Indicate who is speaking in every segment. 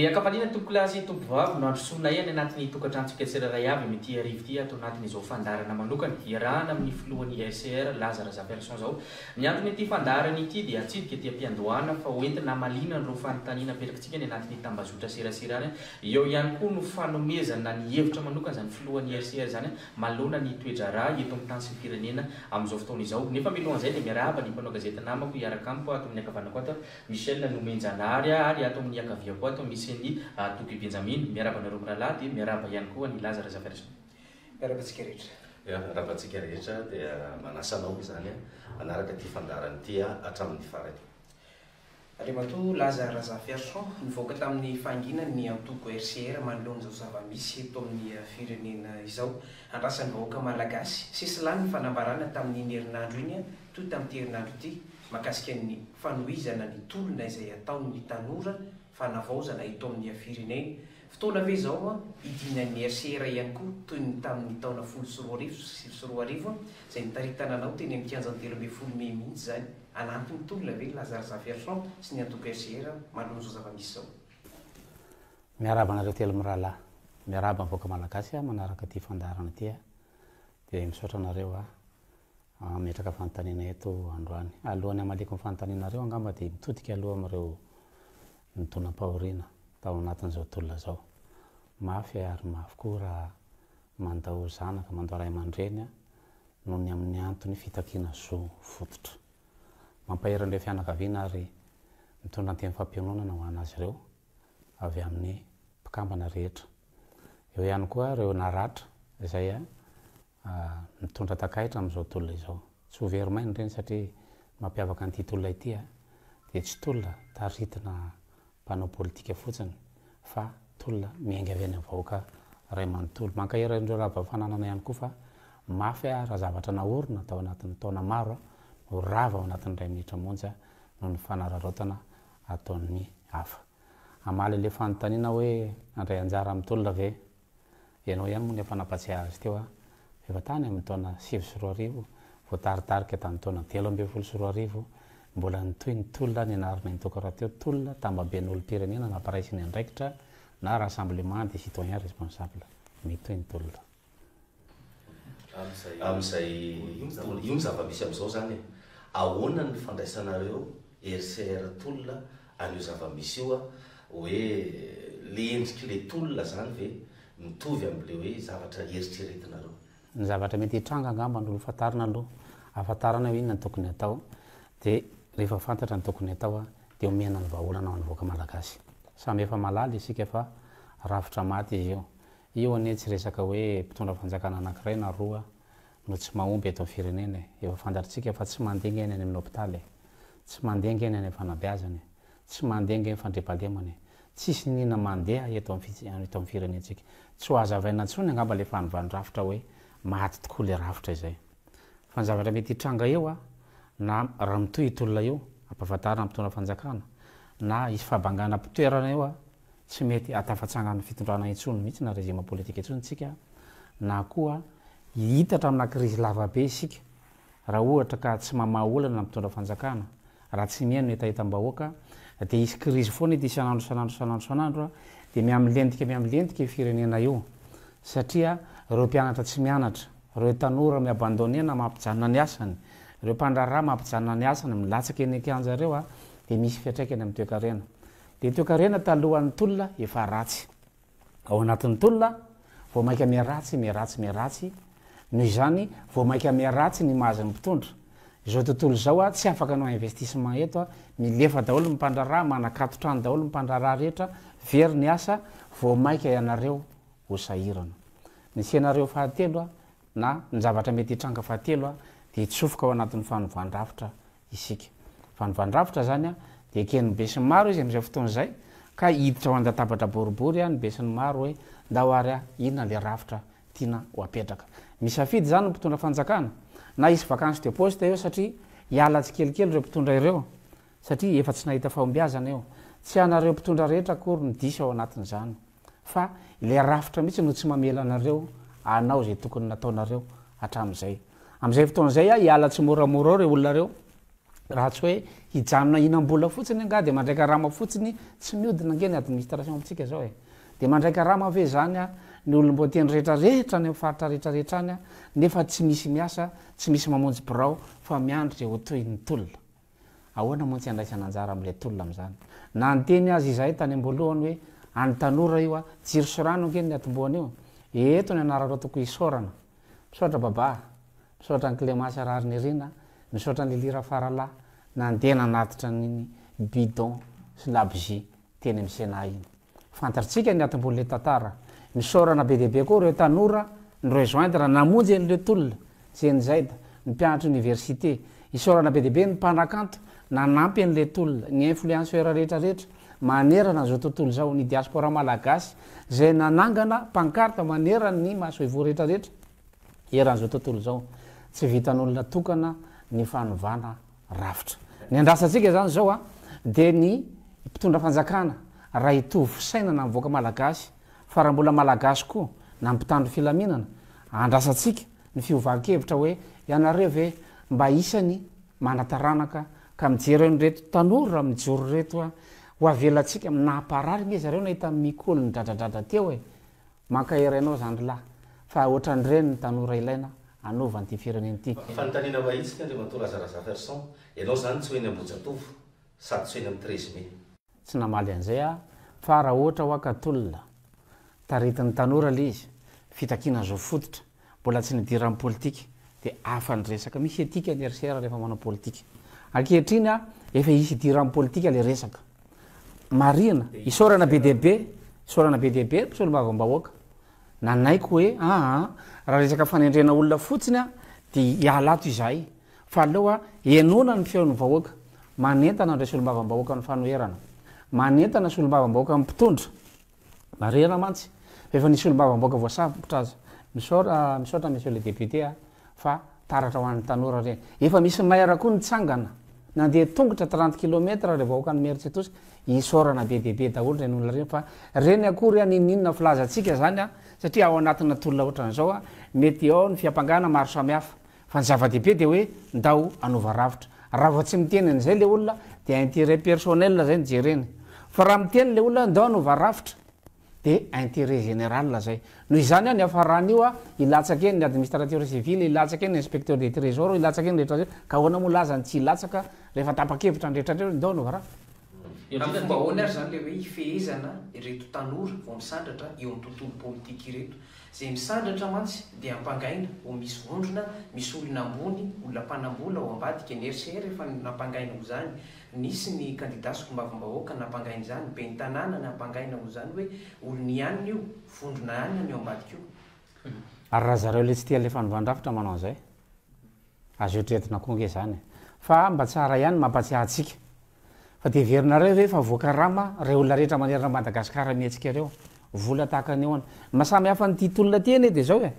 Speaker 1: Dia ankafaliana tompokolahy sy tompovavy no androsoanay any anatin'ny tokantranontsika tsirairay avy amin'ity hariva ity ato anatin'izao fandaharana manokana iarahana amin'ny filohan'ny RCR Laza Razafiarison izao. Ny anton'ity fandaharana ity dia atsidika aty am-piandohana fa hoentina hamaliana an'ireo fanontaniana apetrakitsika any anatin'ny tambazotra serasera any. Eo ihany koa no fanomezana ny hevitra manokana izany filohan'ny RCR izany manoloana ny toe-draharaha eto amin'ny tany sy ny firenena amin'izao fotoana izao. Nefa mialohan'izay dia miarahaba ny mpanao gazety namako hiaraka amiko ato amin'ny ankavanako ato, Michel Nomenjanahary ary ato amin'ny ankaviako ato misy an'i Toky Benjamina. Miarahaba anareo mirahalahy dia miarahaba ihany koa an'i Laza Razafiarison.
Speaker 2: Miarahaba antsika rehetra.
Speaker 3: Ya, miarahaba antsika rehetra dia manasa anao moa izany hanaraka ity fandaharana ity hatramin'ny farany.
Speaker 2: Andriamatoa Laza Razafiarison, nivoaka tamin'ny fahanginany ny antoko RCR manoloana izao zava-misy eto amin'ny firenena izao. Andrasan'ny vahoaka malagasy, sesilany ny fanambarana tamin'iny herinandro iny toy tamin'ity herinandro ity mahakasika ny fanohizana ny tolona izay ataon'ny tanora fanavaozana eto amin'ny firenena. Fotoana ve izao hidinan'ny RCR ihany koa toy ny tamin'ny taona 2010 sy 2009 izay nitaritana anao teny amin'ny kianjan'ny 13 mey mihitsy izany? Hanampy ny tolona ve Laza Razafiarison sy ny antoko RCR manoloana izao zava-misy izao?
Speaker 4: Miarahaba anareo telo mirahalahy. Miarahaba ny vahoaka malagasy manaraka ity fandaharana ity. Dia misaotra anareo hametraka fanontaniana eto androany. Alohan'ny hamaliako ny fanontanianareo angamba dia mitodika aloha amin'ireo nidonam-pahoriana tao anatin'izao tolona izao. Mafy ary mafy koa raha mandao zanaka, mandao ray aman-dreny noho ny amin'ny antony fitakiana zo fototra. Mampahery an'ireo fianakaviana ary mitondra ny teny fampiononana ho an'azy ireo avy amin'ny mpikambana rehetra. Eo ihany koa ireo naratra izay mitondra takaitra amin'izao tolona izao. Tsy ho very maina ireny satria mampiavaka an'ity tolona ity dia tsy tolona taritina mpanao politika fotsiny fa tolona miainga avy any amin'ny vahoaka iray manontolo. Mankahery an'ireo rahavavy fananana ihany koa fa mafy raha zavatra naorina tao anatin'ny taona maro no rava ao anatin'ny iray minitra monja noho ny fanararaotana ataon'ny hafa. Hamaly ilay fanontaniana hoe handray anjara amin'ny tolona ve? Ianao ihany moa no efa nampatsiahy azy teo fa efa tany amin'ny taona 2009, voataritarika tamin'ny taona 2013, mbola nitohy ny tolona nianarana intoko rahateo, tolona tambaben'olom-pirenena nampiraisiny andraikitra na rassemblement des citoyens responsables. Mitohy ny tolona.
Speaker 3: Amin'izay tolona, io ny zava-misy amin'izao izany e. Ahoana ny fandraisanareo RCR tolona an'io zava-misy io hoe le endrik'le tolona zany ve mitovy amle hoe zavatra eritreretinareo?
Speaker 4: Ny zavatra mety hitranga angamba no fantarina aloha, ahafantarana hoe inona no tokony hatao, dia rehefa fantatra ny tokony hatao dia omena ny vahaolana ho an'ny vahoaka malagasy. Samy efa mahalala isika fa rafitra maty izy io. Io anie tsy resaka hoe mpitondra fanjakana anankiray na roa no tsy mahomby eto amin'ny firenena e. Efa fantatritsika fa tsy mandeha nge ny any amin'ny hopitaly e. Tsy mandeha nge ny any amin'ny fanabeazana e. Tsy mandeha nge ny fandriampahalemana e. Tsisy nina mandeha eto amin'ny eto amin'ny firenentsika. Tsy ho hazavaina intsony angamba ilay fanovàn-drafitra hoe maty tokoa ilay rafitra izay. Fa ny zavatra mety hitranga eo a, na raha mitohy io tolona io, ampahafantarina ny mpitondra fanjakana, na hisy fahabangana mpitoerana eo a, Tsy mety hatafatsangan'ny fitondrana intsony mihitsy na régime politique intsony tsika na koa hihitatra amina krizy lava be isika raha ohatra ka tsy mamaha olana ny mpitondra fanjakana, raha tsy mihaino ny hetahetam-bahoaka dia hisy krizy foana ety isan'andro isan'andro isan'andro isan'andro dia mihamilentika mihamilentika io firenena io satria ireo mpianatra tsy mianatra, ireo tanora mi-abandonner na mampijanona ny asany, ireo mpandraharaha mampijanona ny asany milatsaka eny an-kianja ireo dia misy fiantraikany amin'ny toekarena. Dia toekarena talohan'ny tolona efa ratsy. Ao anatin'ny tolona, vao mainka miharatsy, miharatsy, miharatsy. Noho izany, vao mainka miharatsy ny image ny mpitondra. Izao tontolo izao, tsy afaka hanao investissement eto, milefa daholo ny mpandraharaha, manakato trano daholo ny mpandraharaha rehetra, very ny asa, vao mainka ianareo ho sahirana. Ny scenario fahatelo, na ny zavatra mety hitranga fahatelo, dia hitsofoka ao anatin'ny fanovan-drafitra isika. Fanovan-drafitra izany dia eken'ny besinimaro izy amin'izay fotoana izay ka hiditra ao an-databatra boribory ny besinimaro hoe ndao ary inona ilay rafitra tiana ho apetraka. Misafidy izany ny mpitondra fanjakana na hisy vacance de poste eo satria hiala tsikelikely ireo mpitondra ireo satria efa tsy nahita fahombiazana eo. Tsy anareo mpitondra rehetra akory no diso ao anatin'izany. Fa ilay rafitra mihitsy no tsy mamela anareo hanao izay tokony nataonareo hatramin'izay. Amin'izay fotoana izay hiala tsimoramora ao ireo olona ireo. Raha tsy hoe hijanona hihinam-bola fotsiny angaha dia mandray karama fotsiny, tsy mihodina ange ny administration amintsika izao e. Dia mandray karama ve izany ny olom-boatendry rehetra rehetra any amin'ny faritra rehetra rehetra any nefa tsy misy miasa, tsy misy mamonjy birao fa miandry izay ho tohin'ny tolona? Ahoana moa ny tsy handraisana anjara amin'ilay tolona amin'izany? Na niteny aza izahay tany am-boalohany hoe an'ny tanora io a, jiro sy rano ange no niatombohana io e, eto ny anarareo tokony hisaorana. Misaotra Babà, misaotra an'i Clémence Raharinirina, misaotra an'i Lily Rafaralahy nandeha nanatitra an'iny bidon sy labozia teny amin'ny Sénat iny. Fantatrtsika ny atombohan'ilay tantara. Misaorana be dia be koa ireo tanora ni-rejoindre namonjy an'ireo tolona, Gen Z, ny mpianatra université. Isaorana be dia be ny mpanakanto nanampy an'ilay tolona, ny influenceurs rehetra rehetra manerana an'izao tontolo izao, ny diaspora malagasy izay nanangana pancarte manerana ny masoivoho rehetra rehetra eran'izao tontolo izao. Tsy vitan'olona tokana ny fanovana rafitra. Ny andrasantsika izany izao dia ny mpitondra fanjakana raha hitovy fisainana amin'ny vahoaka malagasy fa raha mbola malagasy koa na mpitandro filaminana, andrasantsika ny fiovan-kevitra hoe ianareo ve mba isany manataranaka ka mijery an'ireto tanora mijoro ireto a, ho avelantsika, nahaparary nge zareo nahita Mikolo nidradradradra teo e, mankahery anao zandry lahy fa ohatran'ireny ny tanora ilaina hanova an'ity firenena ity.
Speaker 3: Fanontaniana mahitsy ity Andriamatoa Laza Razafiarison, ianao izany tsy ho eny Ambohijatovo sady tsy ho eny amin'ny 13 mai.
Speaker 4: Tsy namaly an'izay aho fa raha ohatra hoa ka tolona taritin'ny tanora ilay izy, fitakiana zo fototra, mbola tsy nidiran'ny politika dia hafa ny resaka. Misy etika ny RCR rehefa manao politika. Ankehitriny efa hisy idiran'ny politika ilay resaka. Marihina, isaorana be dia be, isaorana be dia be ny mpisolombavambahoaka nanaiky hoe aa raha resaka fanendrena olona fotsiny dia hiala ato izahay fa aleo henoina ny feon'ny vahoaka. Manentana an'ireo solombavambahoakan'ny fanoherana. Manentana solombavambahoakan'ny mpitondra. Marihana mantsy fa efa nisy solombavambahoaka voasambotra aza. Misaora, misaotra monsieur le député a, fa taratra ho an'ny tanora ireny. Efa misy maire koa nitsangana, nandeha tongotra 30 kilomètre ireo vahoakan'i Imerintsiatosika, isaorana be dia be daholo ireny olona ireny fa ireny akory a n'inon'inona filazantsika izany a, satria ao anatina tolona ohatran'izao a, mety ao ny fiampangana maro samihafa. Fa ny zava-dehibe dia hoe ndao hanova rafitra. Raha vao tsy miteny an'izay ilay olona dia intérêt personnel izay no jereny. Fa raha miteny ilay olona ndao hanova rafitra dia intérêt général izay. Noho izany ny hiafaran'io hilatsaka eny ny administrateur civil, hilatsaka eny ny inspecteur des trésors, hilatsaka eny ny rehetra rehetra. Ka ahoana moa laza ny tsy hilatsaka rehefa tapa-kevitra ny rehetra rehetra hoe ndao hanova rafitra.
Speaker 2: Amin'ny fomba ahoana ary izany ilay hoe hifehezana ireto tanora vao misandratra eo amin'ny tontolo politika ireto? Izay misandratra mantsy dia ampangaina ho misy vondrona, misy olona ambony, olona mpanambola ao ambadika, ny RCR efa nampangaina ho izany, nisy ny kandida solombavambahoaka nampangaina izany, ben'ny tanàna nampangaina ho izany hoe olon'i anona io, vondrona anona ny ao ambadika io.
Speaker 4: Ary raha zareo le tsy tia le fanovàn-drafitra manao an'izay? Azo eritreretina koa ange izany e. Fa mba tsara ihany mampatsiahy antsika. Fa dia heverinareo ve fa voakarama ireo olona rehetra manerana an'i Madagasikara mihetsika ireo? Vola tahaka ny ahoana? Ny maha samy hafa an'ity tolona ity anie dia izao e.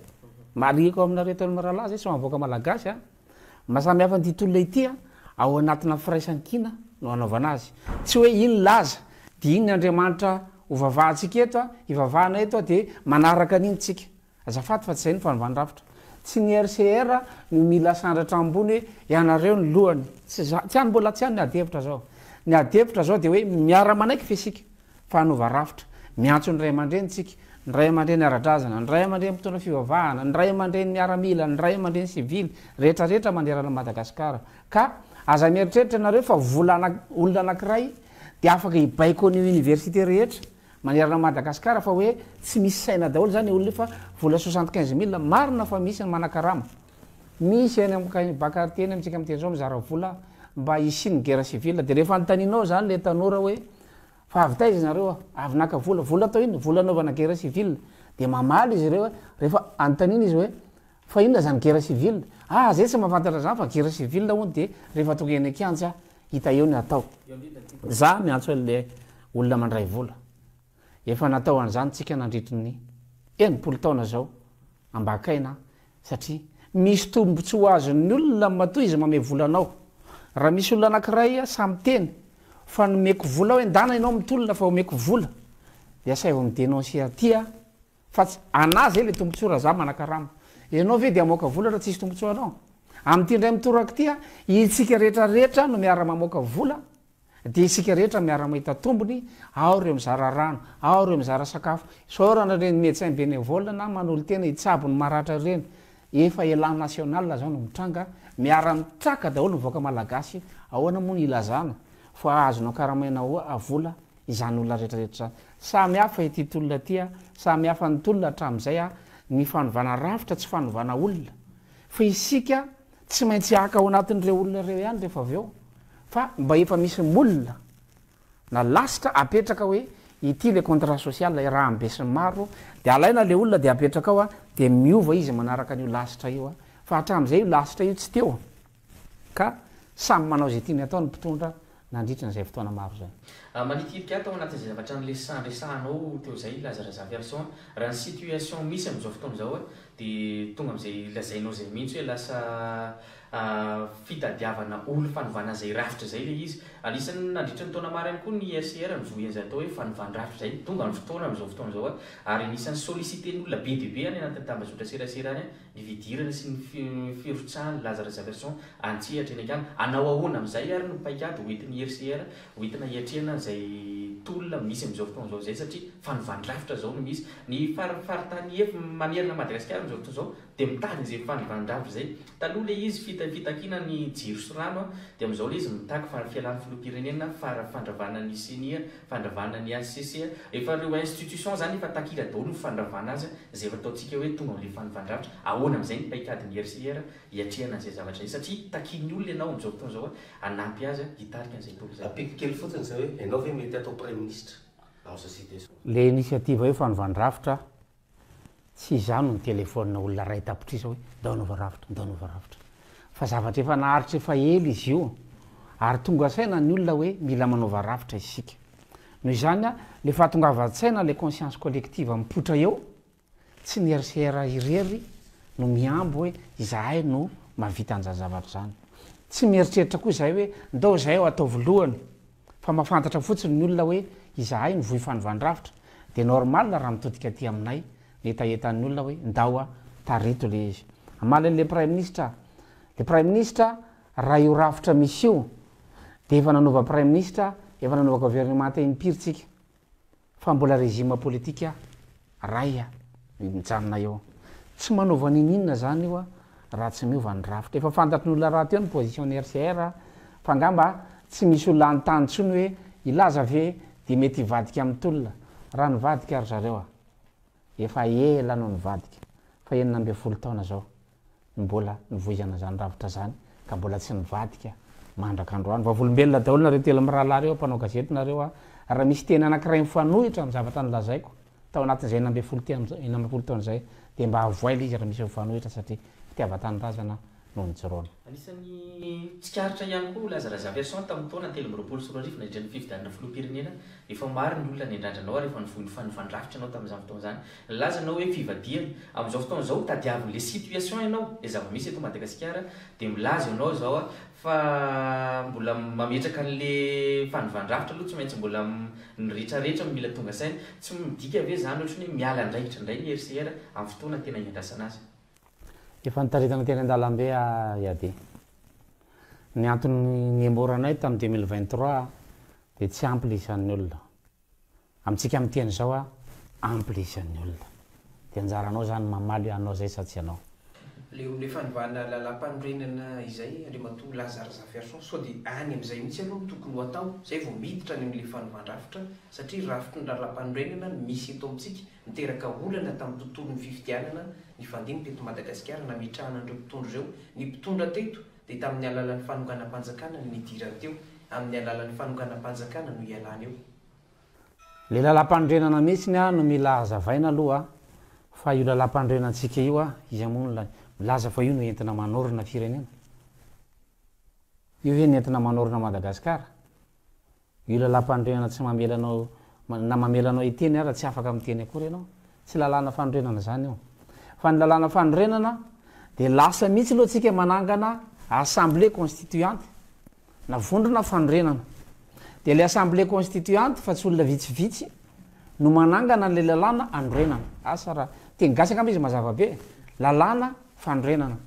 Speaker 4: Marihiko aminareo telo mirahalahy izay samy vahoaka malagasy a. Ny maha samy hafa an'ity tolona ity a, ao anatina firaisankina no anaovana azy. Tsy hoe iny laza dia iny Andriamanitra hovavahantsika eto a, hivavahana eto a, dia manaraka an'iny tsika. Azafady fa tsy izay ny fanovàn-drafitra. Tsy ny RCR no mila asandratra ambony hoe ianareo ny lohany. Tsy za, tsy any mbola tsy any ny ady hevitra zao. Ny ady hevitra zao dia hoe miara-manaiky ve isika fa hanova rafitra. Miantso ny ray aman-dreny tsika, ny ray aman-dreny ara-drazana, ny ray aman-dreny mpitondra fivavahana, ny ray aman-dreny miaramila, ny ray aman-dreny sivily, rehetra rehetra manerana an'i Madagasikara. Ka aza mieritreritra ianareo fa vola ana, olona anankiray dia afaka hibaiko an'io université rehetra. Manerana an'i Madagascar fa hoe tsy misy saina daholo zany olona io fa vola 75 mille, marina fa misy ny manakarama, misy any amin'ny bas quartier any amintsika miteny zao mizara vola mba hisian'ny guerre civile, de rehefa anontanianao zany le tanora hoe fa avy taiza nareo, avy naka vola, vola atao inona, vola anaovana guerre civile, de mamaly izy ireo hoe rehefa anontaniana izy hoe fa inona zany guerre civile, ah zay tsy mahafantatra zany fa guerre civile hono de rehefa tonga eny an-kianja Hita eo ny atao. Za miantso an'le olona mandray vola. Efa natao an'izany tsika nandritry ny 60 taona zao ambakaina satria misy tombotsoa azon'ny olona matoa izy mame vola anao. Raha misy olona anakiray sahy miteny fa nomeko vola hoe ndana ianao mitolona fa omeko vola de asaivo mi-denoncer aty aho Fa tsy anah zay le tombotsoa raha za manakarama. Ianao ve de hamoaka vola raha tsisy tombotsoa anao? Amin'ity indray mitoraka ity, isika rehetra rehetra no miara-mamoaka vola, dia isika rehetra miara-mahita tombony, ao ireo mizara rano, ao ireo mizara sakafo. Isaorana ireny médecin bénévole na manolo-tena hitsabo ny maratra ireny. Efa élan national izao no mitranga, miara-mitraka daholo ny vahoaka malagasy, ahoana moa no ilazana fa azonao karamaina vola izany olona rehetra rehetra izany. Samy hafa ity tolona ity a, samy hafa ny tolona hatramin'izay a, ny fanovana rafitra tsy fanovana olona fa isika tsy maintsy haka ao anatin'ireo olona ireo ihany rehefa avy eo fa mba efa misy moule na lasitra apetraka hoe ity le contrat social iarahan'ny besinimaro dia alaina le olona dia apetraka ao a, dia miova izy manaraka an'io lasitra io a, fa hatramin'izay io lasitra io tsy teo. Ka samy manao izay tiany atao ny mpitondra nandritra an'izay fotoana maro izay.
Speaker 1: Manitirika ahy tao anatin'izay zavatra niresahanao teo izay Laza Razafiarison, raha ny situation misy amin'izao fotoana izao dia tonga amin'izay lazainao izay mihitsy hoe lasa fitadiavana olo fanovana izay rafitra izay ilay izy. Anisan'ny nandritra ny taona maro ihany koa ny RCR nivoy an'izay atao hoe fanovan-drafitra izay. Tonga ny fotoana amin'izao fotoana izao ary anisan'ny solliciter-n'olona be dia be any anatin'ny tambazotra serasera any ny fidirana sy ny firotsahan'i Laza Razafiarison an-tsehatra eny an-kianja. Hanao ahoana amin'izay ary no paikady ho entin'ny RCR ho entina hiatrehana an'izay tolona misy amin'izao fotoana izao izay satria fanovan-drafitra izao no misy. Ny faritany ef manerana an'i Madagasikara amin'izao fotoana izao dia mitady an'izay fanovan-drafitra izay. Taloha ilay izy fitakiana ny jiro sy rano dia amin'izao ilay izy mitaky fialan'ny filoham-pirenena, fandravana ny ceni, fandravana ny HCC. Efa ireo institutions izany efa takila daholo ny fandravana azy. Izay efa ataontsika hoe tonga amin'ilay fanovan-drafitra, ahoana amin'izay ny paikadin'ny RCR hiatrehana an'izay zavatra izay? Satria takian'ny olona ianao amin'izao fotoana izao hanampy azy hitarika an'izay tolona izay.
Speaker 3: Ampiako kely fotsiny izay hoe, ianao ve mety hatao praiminisitra amin'izao situation izao?
Speaker 4: Ilay initiative hoe fanovan-drafitra, tsy izaho no ni-telephone olona iray tapitrisa hoe ndao hanova rafitra, ndao hanova rafitra. Fa zavatra efa naharitra efa ela izy io, ary tonga saina ny olona hoe mila manova rafitra isika. Noho izany, le fahatongavan-tsaina, le conscience collective mipoitra eo, tsy ny RCR irery no mihambo hoe izahay no mahavita an'izany zavatra izany. Tsy mieritreritra koa izahay hoe ndao izahay atao voalohany, fa mahafantatra fotsiny ny olona hoe izahay no voy fanovan-drafitra, dia normal raha mitodika aty aminay ny hetahetan'ny olona hoe ndao tarito le izy. Hamaly an'le praiminisitra aho. Le praiminisitra Raha io rafitra misy io dia efa nanova praiminisitra, efa nanova governemanta impiry tsika fa mbola régime politika ray no mijanona eo. Tsy manova niniana zany io raha tsy miova ny rafitra. Efa fantatry ny olona rahateo ny position ny RCR fa angamba tsy misy olona hanontany intsony hoe hilaza ve dia mety hivadika amin'ny tolona. Raha nivadika ry zareo a! Efa ela no nivadika fa 16 taona zao. mbola nivoizana izany rafitra izany ka mbola tsy nivadika mandraka androany. Vavolombelona daholo nareo telo mirahalahy ireo, mpanao gazety nareo a! Raha misy teny anankiray mifanohitra amin'ny zavatra nolazaiko tao anatin'izay 16 16 taona izay dia mba avoay ilay izy raha misy mifanohitra satria fitiavan-tanindrazana no nijoroana.
Speaker 1: Anisan'ny tsikaritra ihany koa Laza Razafiarison tamin'ny taona 2023 nandritra ny fifidianana filoham-pirenena, efa maro ny olona niandrandra anao ary efa nivoy ny fanovan-drafitra ianao tamin'izany fotoana izany. Nilaza ianao hoe fivadihana. Amin'izao fotoana izao, tadiavin'ilay situation ianao, ilay zava-misy eto Madagasikara, dia milaza ianao izao fa mbola mametraka an'ilay fanovan-drafitra aloha tsy maintsy mbola ny rehetrarehetra no mila tonga saina. Tsy midika ve izany ohatran'ny hoe miala andraikitra indray ny RCR amin'ny fotoana tena iandrasana azy?
Speaker 4: Efa nitaritana teny an-dalambe aho Iadi. Ny antony nihemoranay tamin'ny 2023 dia tsy ampy ilay isan'ny olona. Amintsika miteny izao a, ampy ilay isan'ny olona. Dia anjaranao izany mamaly hoe hanao izay sa tsy hanao.
Speaker 2: Ilay eo amin'ilay fanovana lalàmpanorenana izay, Andriamatoa Laza Razafiarison, sao dia any amin'izay mihitsy aloha no tokony ho atao, izay vao miditra any amin'ilay fanovan-drafitra, satria rafitry ny lalàmpanorenana no misy eto amintsika, niteraka olana tamin'ny tontolon'ny fifidianana nifandimby teto Madagasikara nametrahana an'ireo mpitondra ireo. Ny mpitondra teto dia tamin'ny alalan'ny fanonganam-panjakana no nidirany teo, amin'ny alalan'ny fanonganam-panjakana no ialany eo.
Speaker 4: Le lalampanorenana mihitsiny no mila hazavaina aloha fa io lalampanorenantsika io iza moa no milaza fa io no entina manorina firenena? Io ve no entina manorina Madagascar? Io lalampanorenana tsy mamela anao na mamela anao hiteny ara tsy afaka miteny akory ianao. Tsy lalàna fanorenana zany io. Fa ny lalàna fanorenana dia lasa mihitsy aloha tsika manangana assemblée constituante. Na vondrona fanorenana. Dia ilay assemblée constituante fa tsy olona vitsivitsy no manangana an'ilay lalàna anorenana. Asa raha teny gasy angamba izy mazava be. Lalàna fanorenana.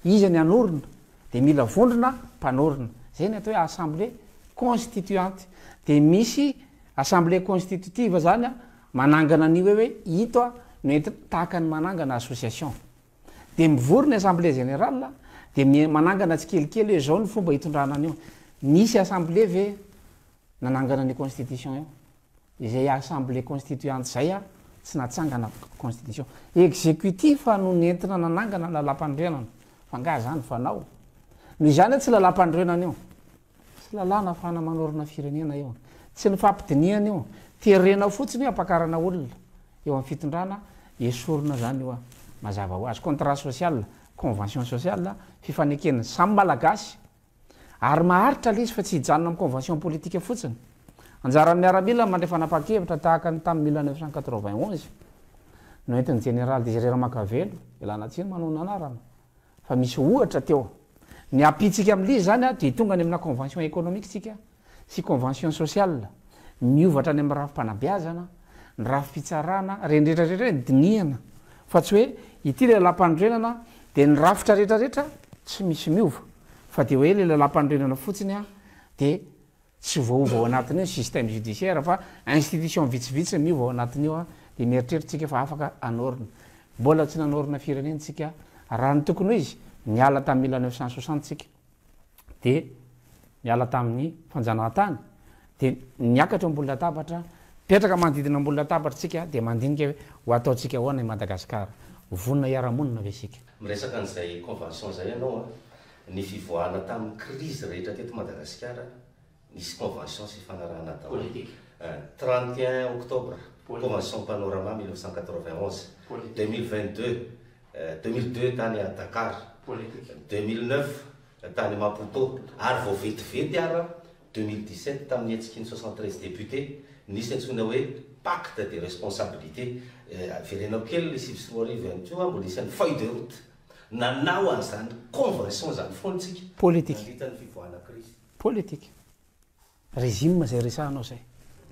Speaker 4: Iza ny hanorina? Dia mila vondrona mpanorina. Izay ny atao hoe assemblée constituante. Dia misy assemblée constitutive zany manangana an'io hoe hoe ito no entina tahaka ny manangana association. Dia mivory ny assemblée générale dia manangana tsikelikely hoe izao ny fomba hitondrana an'io. Nisy assemblée ve nanangana an'io constitution io? Izay assemblée constituante izay a, tsy natsangana constitution. Executif no nentina nanangana ny lalampanorenana. Fa angaha izany fanao? Noho izany tsy lalampanorenana io. Tsy lalàna ahafahana manorina firenena io. Tsy ny fampidinihana io. Terena fotsiny io hampakarana olona eo amin'ny fitondrana, esorina izany io a. Mazava ho azy. Contrat social, convention sociale, fifaneken'ny samy Malagasy. Ary maharitra ilay izy fa tsy hijanona amin'ny convention politique fotsiny. Anjaran'ny miaramila ny mandray fanapahan-kevitra tahaka ny tamin'ny 1991 noentin'ny jeneraly Désiré Ramakavelo, ialana tsiny manonona anarana, fa misy ohatra teo. Ny hampiantsika amin'ilay izy izany dia tonga any amina convention économique isika sy convention sociale, miova hatrany amin'ny rafi-panabeazana, ny rafi-pitsarana, ireny rehetra rehetra ireny dinihana fa tsy hoe ity ilay lalàmpanorenana dia ny rafitra rehetra rehetra tsy misy miova fa dia hoe ilay lalàmpanorenana fotsiny dia tsy voaova ao anatin'io ny système judiciaire fa institution vitsivitsy no miova ao anatin'io dia mieritreritra tsika fa afaka hanorina. Mbola tsy nanorina firenena tsika raha ny tokony ho izy, niala tamin'ny 1960 tsika. dia niala tamin'ny fanjanahantany dia niakatra eo ambony latabatra, mipetraka manodidina ambony latabatra isika dia mandinika hoe ho ataontsika ahoana i Madagasikara, vonona hiara-monina ve isika?
Speaker 3: Miresaka an'izay convention izay ianao an, ny fivoahana tamin'ny crise rehetra teto Madagasikara nisy convention sy fifanarahana daholo.
Speaker 1: Politique.
Speaker 3: 31 octobre, convention panorama 1991, 2022, 2002 tany Dakar, 2009 tany Maputo ary vao vetivety ara 2017 tamin'ny hetsiky ny 73 députés nisy antsoina hoe pacte de responsabilité. Verenako kely ilay 2009 ihany koa mbola nisy an'ny feuille de route nanao an'izany convention izany foana isika nandritra ny fivoahana crise.
Speaker 4: Politique. Régime zay resahanao zay.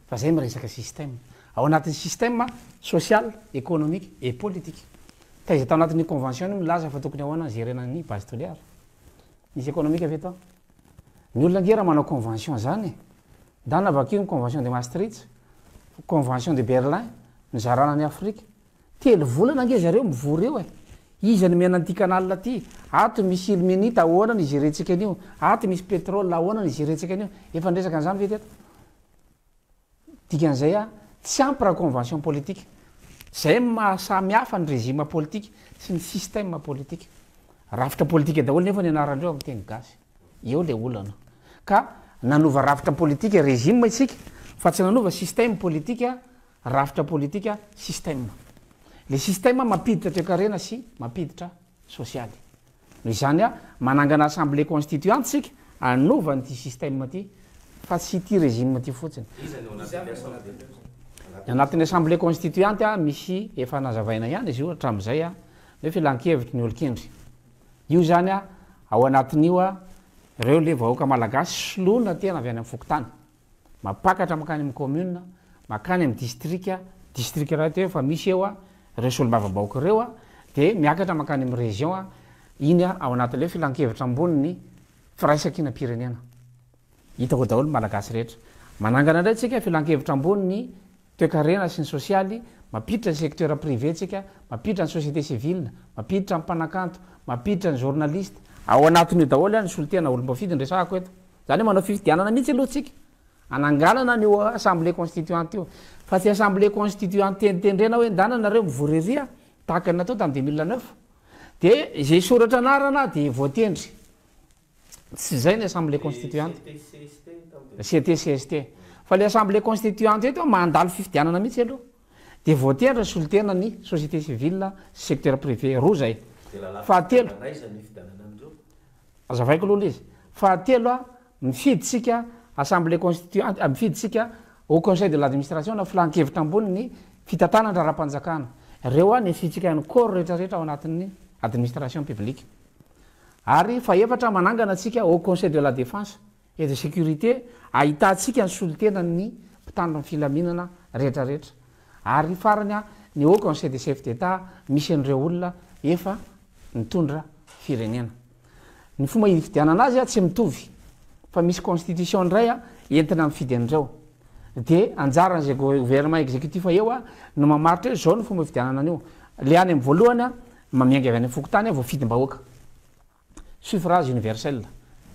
Speaker 4: Fa zay miresaka système. Ao anatin'ny système social, économique et politique. Taiza tao anatin'io convention io milaza fa tokony ahoana ny gerena ny base Toliara? Nisy économique ve tao? Ny olona ange raha manao convention zany e! Ndana vakio ny convention de Maastricht, convention de Berlin, nizarana an'i Afrika. Telo volana ange zareo mivory eo e! Iza no miaina an'ity canal ty? Ato misy ilmenite ahoana no igerentsika an'io? Ato misy petrole ahoana no igerentsika an'io? Efa niresaka an'izany ve teto? Dikan'izay a, tsy ampy raha convention politique. Zay no maha samy hafa ny régime politique sy ny système politique. Rafitra politique daholo nefa ny anaran-dreo amin'ny teny gasy. Eo le olana. Ka nanova rafitra politique régime isika fa tsy nanova système politique Rafitra politika, système. Le système mampiditra toekarena sy mampiditra sosialy. Noho izany manangana assemblée constituante isika hanova an'ity système ity fa tsy ity régime ity fotsiny.
Speaker 3: Iza no anatin'ny assemblée?
Speaker 4: Ny anatin'ny assemblée constituante misy efa nazavaina ihany izy io hatramin'izay ny hoe filankevitry ny olon-kendry. Io izany ao anatin'io ireo le vahoaka malagasy soloina tena avy any amin'ny fokontany. Mampakatra mankany amin'ny commune, mankany amin'ny distrika, distrika rahateo efa misy eo ireo solombavambahoaka ireo dia miakatra mankany amin'ny région, iny ao anatin'ilay filankevitra ambonin'ny firaisankinam-pirenena. Hitako daholo ny Malagasy rehetra. Manangana indray tsika filankevitra ambonin'ny toekarena sy ny sosialy, mampiditra ny secteur privé tsika, mampiditra ny société civile, mampiditra ny mpanakanto, mampiditra ny journaliste. Ao anatin'io daholo ny solontena olom-boafidy no resahako eto. Izany hoe manao fifidianana mihitsy aloha tsika, hananganana an'io assemblée constituante io. Fa tsy assemblée constituante tendritendrena hoe ndana nareo mivory ery tahaka ny natao tamin'ny 2009. Dia izay soratra anarana dia voatendry. Tsy izay ny assemblée constituante. CT CST. Fa le assemblée constituante eto mandalo fifidianana mihitsy aloha. Dia voatendry ny solontena ny société civile sy secteur privé. Roa izay. Fahatelo. Azavaiko aloha ilay izy. Fahatelo, mifidy tsika assemblée constituante, mifidy tsika au conseil de l'administration na filan-kevitra ambony ny fitantanana raharaham-panjakana. Ireo ny asiantsika ny corps rehetra rehetra ao anatin'ny administration publique. Ary fahefatra, manangana antsika au conseil de la défense et de sécurité ahitantsika ny solontenan'ny mpitandro ny filaminana rehetra rehetra. Ary farany, ny haut conseil des chefs d'Etat misy an'ireo olona efa nitondra firenena. Ny fomba hifidianana azy tsy mitovy fa misy constitution indray entina mifidy an'ireo. Dia anjaran'izay gouvernement exécutif eo no mamaritra hoe izao no fomba hifidianana an'io. Le any amin'ny voalohany miainga avy any amin'ny fokontany voafidim-bahoaka. Suffrage universel.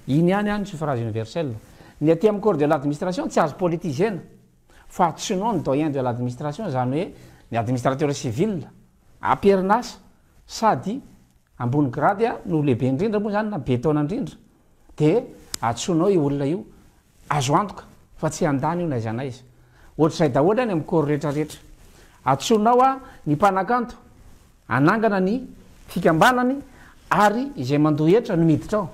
Speaker 4: Iny ihany ny suffrage universel. Ny aty amin'ny corps de l'administration tsy azo politiser-na fa sinon ny doyen de l'administration izany hoe ny administrateur civil am-perinasa sady ambony grade no lehibe indrindra moa izany na be taona indrindra dia antsoinao io olona io, azo antoka fa tsy handany io n'aiza n'aiza. Ohatr'izay daholo any amin'ny corps rehetra rehetra. Antsoinao ny mpanakanto hanangana ny fikambanany ary izay mandoa hetra no miditra ao.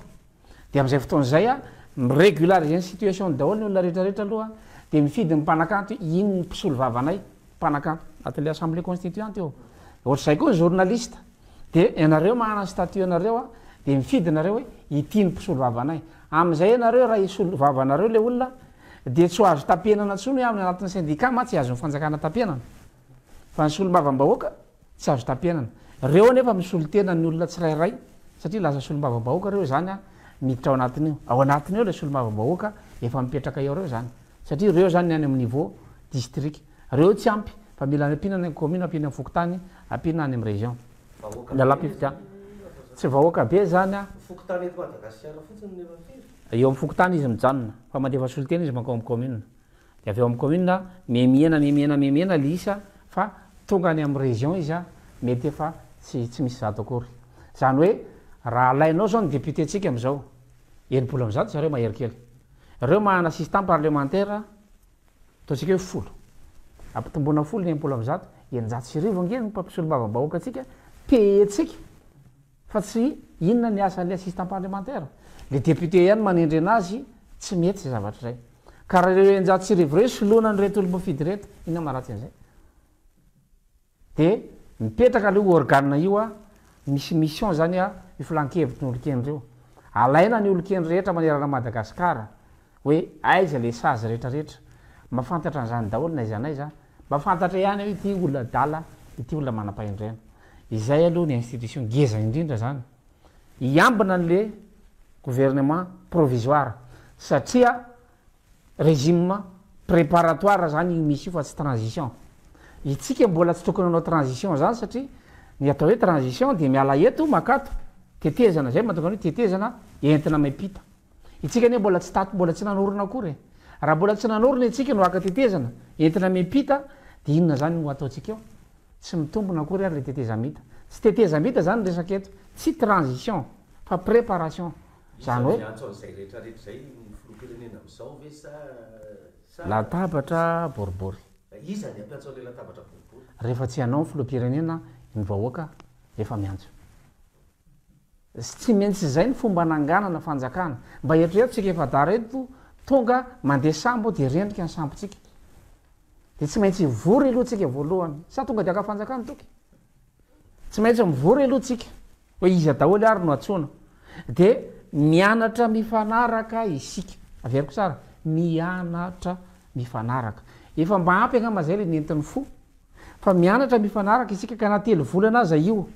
Speaker 4: Dia amin'izay fotoana izay mi-regulariser ny situation daholo ny olona rehetra rehetra aloha dia mifidy ny mpanakanto iny ny mpisolo vavanay mpanakanto anatin'ilay assemblée constituante io. Ohatr'izay koa ny journaliste dia ianareo manana ny statut anareo dia mifidy nareo hoe ity ny mpisolo vavanay. Amin'izay ianareo raha hisolo vava anareo ilay olona dia tsy ho azo tapenana intsony hoe amin'ny anatin'ny syndicat mantsy azon'ny fanjakana tapenana fa ny solombavambahoaka Tsy azo tapenana. Reo anefa misolo tena ny olona tsirairay satria lasa solombavambahoaka reo izany an, miditra ao anatin'io. Ao anatin'io ilay solombavambahoaka efa mipetraka eo reo izany. Satria reo izany ny any amin'ny niveau district. Reo tsy ampy fa mila ampiana any amin'ny commune, ampiana amin'ny fokontany, ampiana any amin'ny région.
Speaker 3: Vahoaka be
Speaker 4: Lalam-pifidianana. Tsy vahoaka be izany an.
Speaker 3: Fokontany eto Madagasikara fotsiny no efa firy?
Speaker 4: Eo amin'ny fokontany izy mijanona fa mandefa solontena izy mankao amin'ny commune. Dia avy eo amin'ny commune mihemihena mihemihena mihemihena le isa fa tonga any amin'ny région izy an, mety efa tsy tsy misy zato akory. Izany hoe raha alainao izao ny député-ntsika amin'izao, 160 zareo mahery kely. Ireo manana assistant parlementaire ataontsika hoe folo. Ampitomboina folo ny 160, 1600 ange ny mpisolombavambahoakantsika, payer-tsika. Fa tsy inona ny asan'le assistant parlementaire? Le député ihany manendry anazy, tsy mety zay zavatra zay. Ka raha ireo 1600 ireo soloina an'ireto olom-boafidy ireto, inona maharatsy an'izay? De mipetraka aloha io organe io a, misy mission zany a, io filan-kevitry ny olon-kendry io. Alaina ny olon-kendry rehetra manerana an'i Madagasikara, Hoe aiza le sazy rehetra rehetra. Mba fantatra an'izany daholo n'aiza n'aiza. Mba fantatra ihany hoe ity olona adala, ity olona manam-pahendrena. Izay aloha ny institution ngeza indrindra zany. Hiambina an'le gouvernement provisoire. Satria régime préparatoire zany io misy io fa tsy transition. Itsika mbola tsy tokony hanao transition zany satria ny atao hoe transition dia miala eto makato. Tetezana zay mahatonga ny hoe tetezana entina miampita. Itsika anie mbola tsy tato mbola tsy nanorina akory e! Raha mbola tsy nanorina itsika no haka tetezana entina miampita dia inona zany no ataontsika eo? Tsy mitombina akory ary le tetezamita. Tsy tetezamita zany ny resaka eto, tsy transition fa préparation.
Speaker 3: Zany hoe. Iza no miantso an'izay rehetra rehetra izay? Ny filoham-pirenena amin'izao ve sa sa.
Speaker 4: Latabatra boribory.
Speaker 3: Iza ny hampiantso an'ilay latabatra boribory?
Speaker 4: Rehefa tsy hanao ny filoham-pirenena ny vahoaka efa miantso. Tsy maintsy izay ny fomba ananganana fanjakana. Mba eritrereto tsika efa-dahy reto tonga mandeha sambo dia rendrika ny sambontsika. Dia tsy maintsy hivory aloha tsika voalohany. Sa tonga dia haka fanjakana Toky? Tsy maintsy mivory aloha tsika. Hoe iza daholo ary no antsoina. Dia mianatra mifanaraka isika. Averiko tsara, mianatra mifanaraka. Efa mba ampy angamba izay ilay nentin'ny fo. Fa mianatra mifanaraka isika ka na telo volana aza io.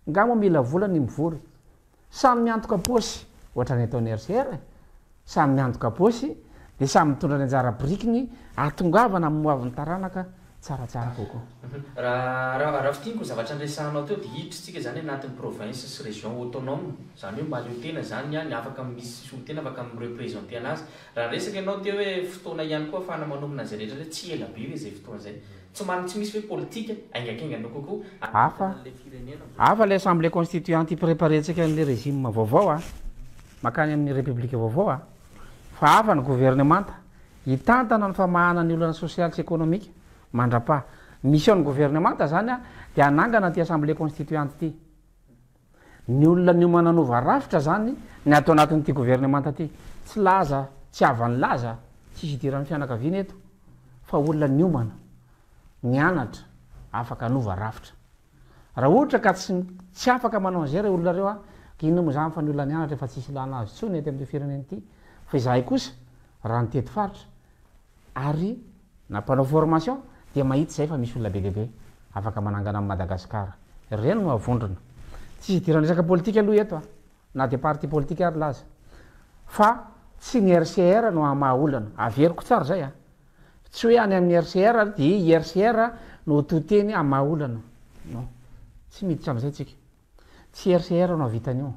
Speaker 4: Nga moa mila vola ny mivory? Samy miantoka paosy, ohatran'ny ataon'ny RCR e! Samy miantoka paosy, dia samy mitondra ny anjara birikiny ahatongavana amin'ny hoavin'ny taranaka tsaratsara kokoa.
Speaker 1: Raha raha fintiniko ny zavatra niresahanao teo dia hiditra isika izany anatin'ny province sy région autonome, izany hoe mahaleo tena izany ny afaka misy solontena afaka mi-representer anazy. Raha niresaka ianao teo hoe fotoana ihany koa ahafahana manomana an'izay rehetra izay, tsy ela be ve izay fotoana izay? Tsy man tsy misy hoe politika haingankaingana kokoa
Speaker 4: Hafa an'ilay firenena amin'izao. Hafa ilay assemblée constituante hi-preparer-ntsika an'ilay régime vaovao a, mankany amin'ny république vaovao a, fa hafa ny governemanta hitantana ny famahana ny olana sosialy sy ekonomika mandra-paha. Mission ny governemanta zany a dia hanangana ity assemblée constituante ity. Ny olona niomana hanova rafitra zany ny ato anatin'ity governemanta ity. Tsy laza, tsy havan'ny laza, tsisy idiran'ny fianakaviana eto fa olona niomana, nianatra, afaka hanova rafitra. Raha ohatra ka tsy tsy afaka manao an'izay ireo olona ireo an, inona moa izany fa ny olona nianatra efa tsisy ilana azy intsony eto amin'ity firenena ity. Fa izahay kosa raha nitety faritra, Ary na mpanao formation dia mahita izay fa misy olona be dia be afaka manangana an'i Madagascar. Ireny no avondrona. Tsisy idiran'ny resaka politika aloha eto a. Na dia parti politique ary laza. Fa tsy ny RCR no hamaha olana. Averiko tsara izay a. Tsy hoe any amin'ny RCR dia i RCR no ho to teny hamaha olana. Non. Tsy miditra amin'izay tsika. Tsy RCR no hahavita an'io.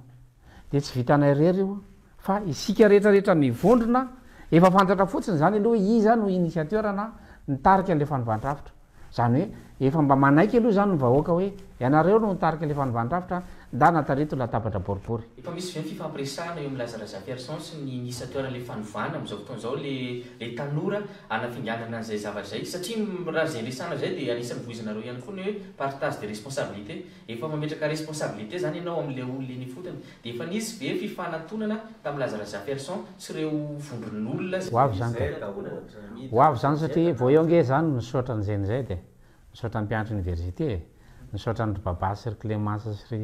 Speaker 4: Dia tsy vitanay irery io fa isika rehetra rehetra mivondrona, efa fantatra fotsiny izany aloha hoe iza no initiateur na nitarika an'ilay fanovan-drafitra. Izany hoe efa mba manaiky aloha izany ny vahoaka hoe ianareo no nitarika ilay fanovan-drafitra, ndana tarito latabatra boribory.
Speaker 1: Efa misy ve ny fifampiresahana eo amin'i Laza Razafiarison sy ny initiateur an'ilay fanovana amin'izao fotoana izao, ilay ilay tanora hanafinganana an'izay zavatra izay? Satria raha izay resahana izay dia anisan'ny voizinareo ihany koa ny hoe partage de responsabilité. Efa mametraka responsabilité zany ianao amin'ilay olona eny ifotony. Dia efa nisy ve fifanatonana tamin'i Laza Razafiarison sy ireo vondron'olona izay.
Speaker 4: Ho avy izany ka. Ho avy izany satria vao eo ange izany misaotra an'i Zenizay e. Misaotra ny mpianatra université e. Misaotra an-dry Babà sy ry Clémence sy ry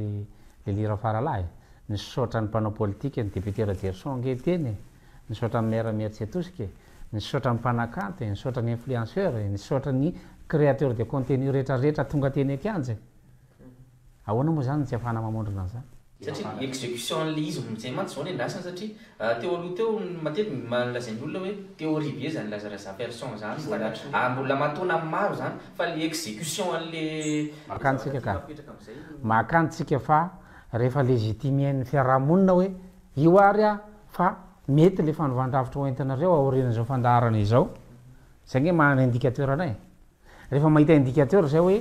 Speaker 4: Lily Rafaralahy e. Misaotra ny mpanao politika, ny député Rajerison ange teny e. Misaotra ny maire Imerintsiatosika e. Nisaotra ny mpanakanto e, nisaotra ny influenceur e, nisaotra ny créateur de contenu rehetra rehetra tonga teny an-kianja e. Ahoana moa izany no tsy ahafahana mamondrona an'izany?
Speaker 1: Satria ny execution an'ilay izy amin'izay mantsy izao no andrasana satria teo aloha teo matetika mba nolazain'ny olona hoe théorie be izany Laza Razafiarison izany, mbola ary mbola aman-taonany maro izany fa ilay execution an'ilay
Speaker 4: Makany tsika ka. Makany tsika fa rehefa légitimer-n'ny fiarahamonina hoe io ary a fa mety le fanovan-drafitra ho entinareo aorian'izao fandaharana izao, zay nge maha indicateur anay e. Rehefa mahita indicateur zay hoe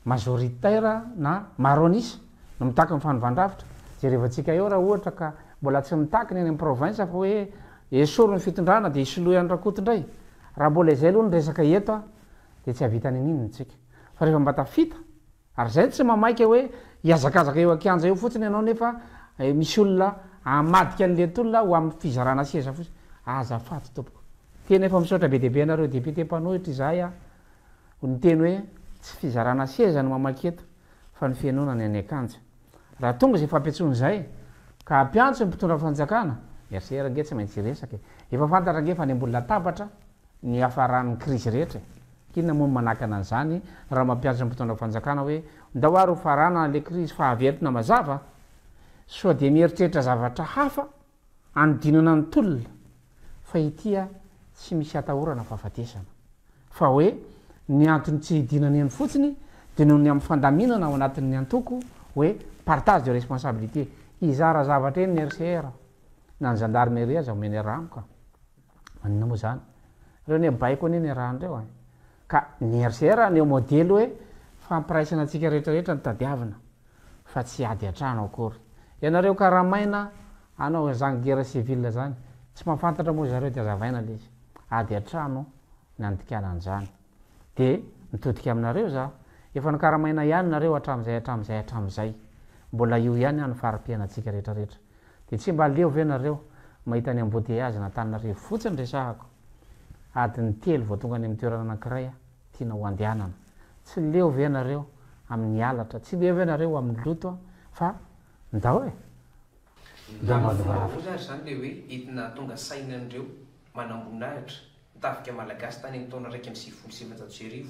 Speaker 4: majoritaire na maro an'isa no mitaky ny fanovan-drafitra, jerevantsika eo raha ohatra ka mbola tsy mitaky ny any amin'ny province fa hoe esory ny fitondrana dia isoloy an'i Rakoto indray. Raha mbola izay aloha ny resaka eto a, dia tsy hahavita n'inon'inona tsika. Fa rehefa mba tafita Ary zay tsy mamaika hoe hihazakazaka eo an-kianja eo fotsiny ianao nefa misy olona hamadika an'le tolona ho amin'ny fizarana seza fotsiny. Azafady tompoko. Tena efa misaotra be dia be anareo député mpanohitra izahay a, niteny hoe tsy fizarana seza no mamaky eto fa ny fihenoana ny any an-kanja. Raha tonga izay fampiantsoana izay ka hampiantso ny mpitondra fanjakana, RCR ange tsy maintsy hiresaka e. Efa fantatra ange fa any ambony latabatra ny hiafaran'ny krizy rehetra e. Inona moa no manakana an'izany raha mampiantso ny mpitondra fanjakana hoe ndao ary ho faranana le krizy fa averina mazava? Soa dia mieritreritra zavatra hafa anodinana ny tolona fa ity tsy misy atahorana fahafatesana. Fa hoe ny antony tsy hidinana eny fotsiny dia noho ny amin'ny fandaminana ao anatin'ny antoko hoe partage de responsabilité. Hizara zavatra eny ny RCR na ny gendarmerie aza omeny rano ka. Maninona moa izany? Ireo anie baiko anie niarahan'ireo e. Ka ny RCR haneho modely hoe fampiraisana antsika rehetra rehetra no tadiavina fa tsy ady an-trano akory. Ianareo karamaina hanao an'izany guerre civile izany, tsy mahafantatra moa zareo dia azavaina ilay izy. Ady an-trano ny andikana an'izany. Dia mitodika aminareo za. Efa nokaramaina ihany nareo hatramin'izay hatramin'izay hatramin'izay. Mbola io ihany ny fari-piainantsika rehetra rehetra. Dia tsy mba leo ve nareo mahita ny embouteillage n'Antananarivo fotsiny resahako? Adiny telo vao tonga any amin'ny toerana anankiray tiana ho andehanana. Tsy leo ve nareo amin'ny halatra? Tsy leo ve nareo amin'ny loto fa ndao e! Ndao mba
Speaker 2: Amin'ny fomba ahoana ary izany ilay hoe entina hahatonga saina an'ireo manamboninahitra ny tafika malagasy tany amin'ny taona 1991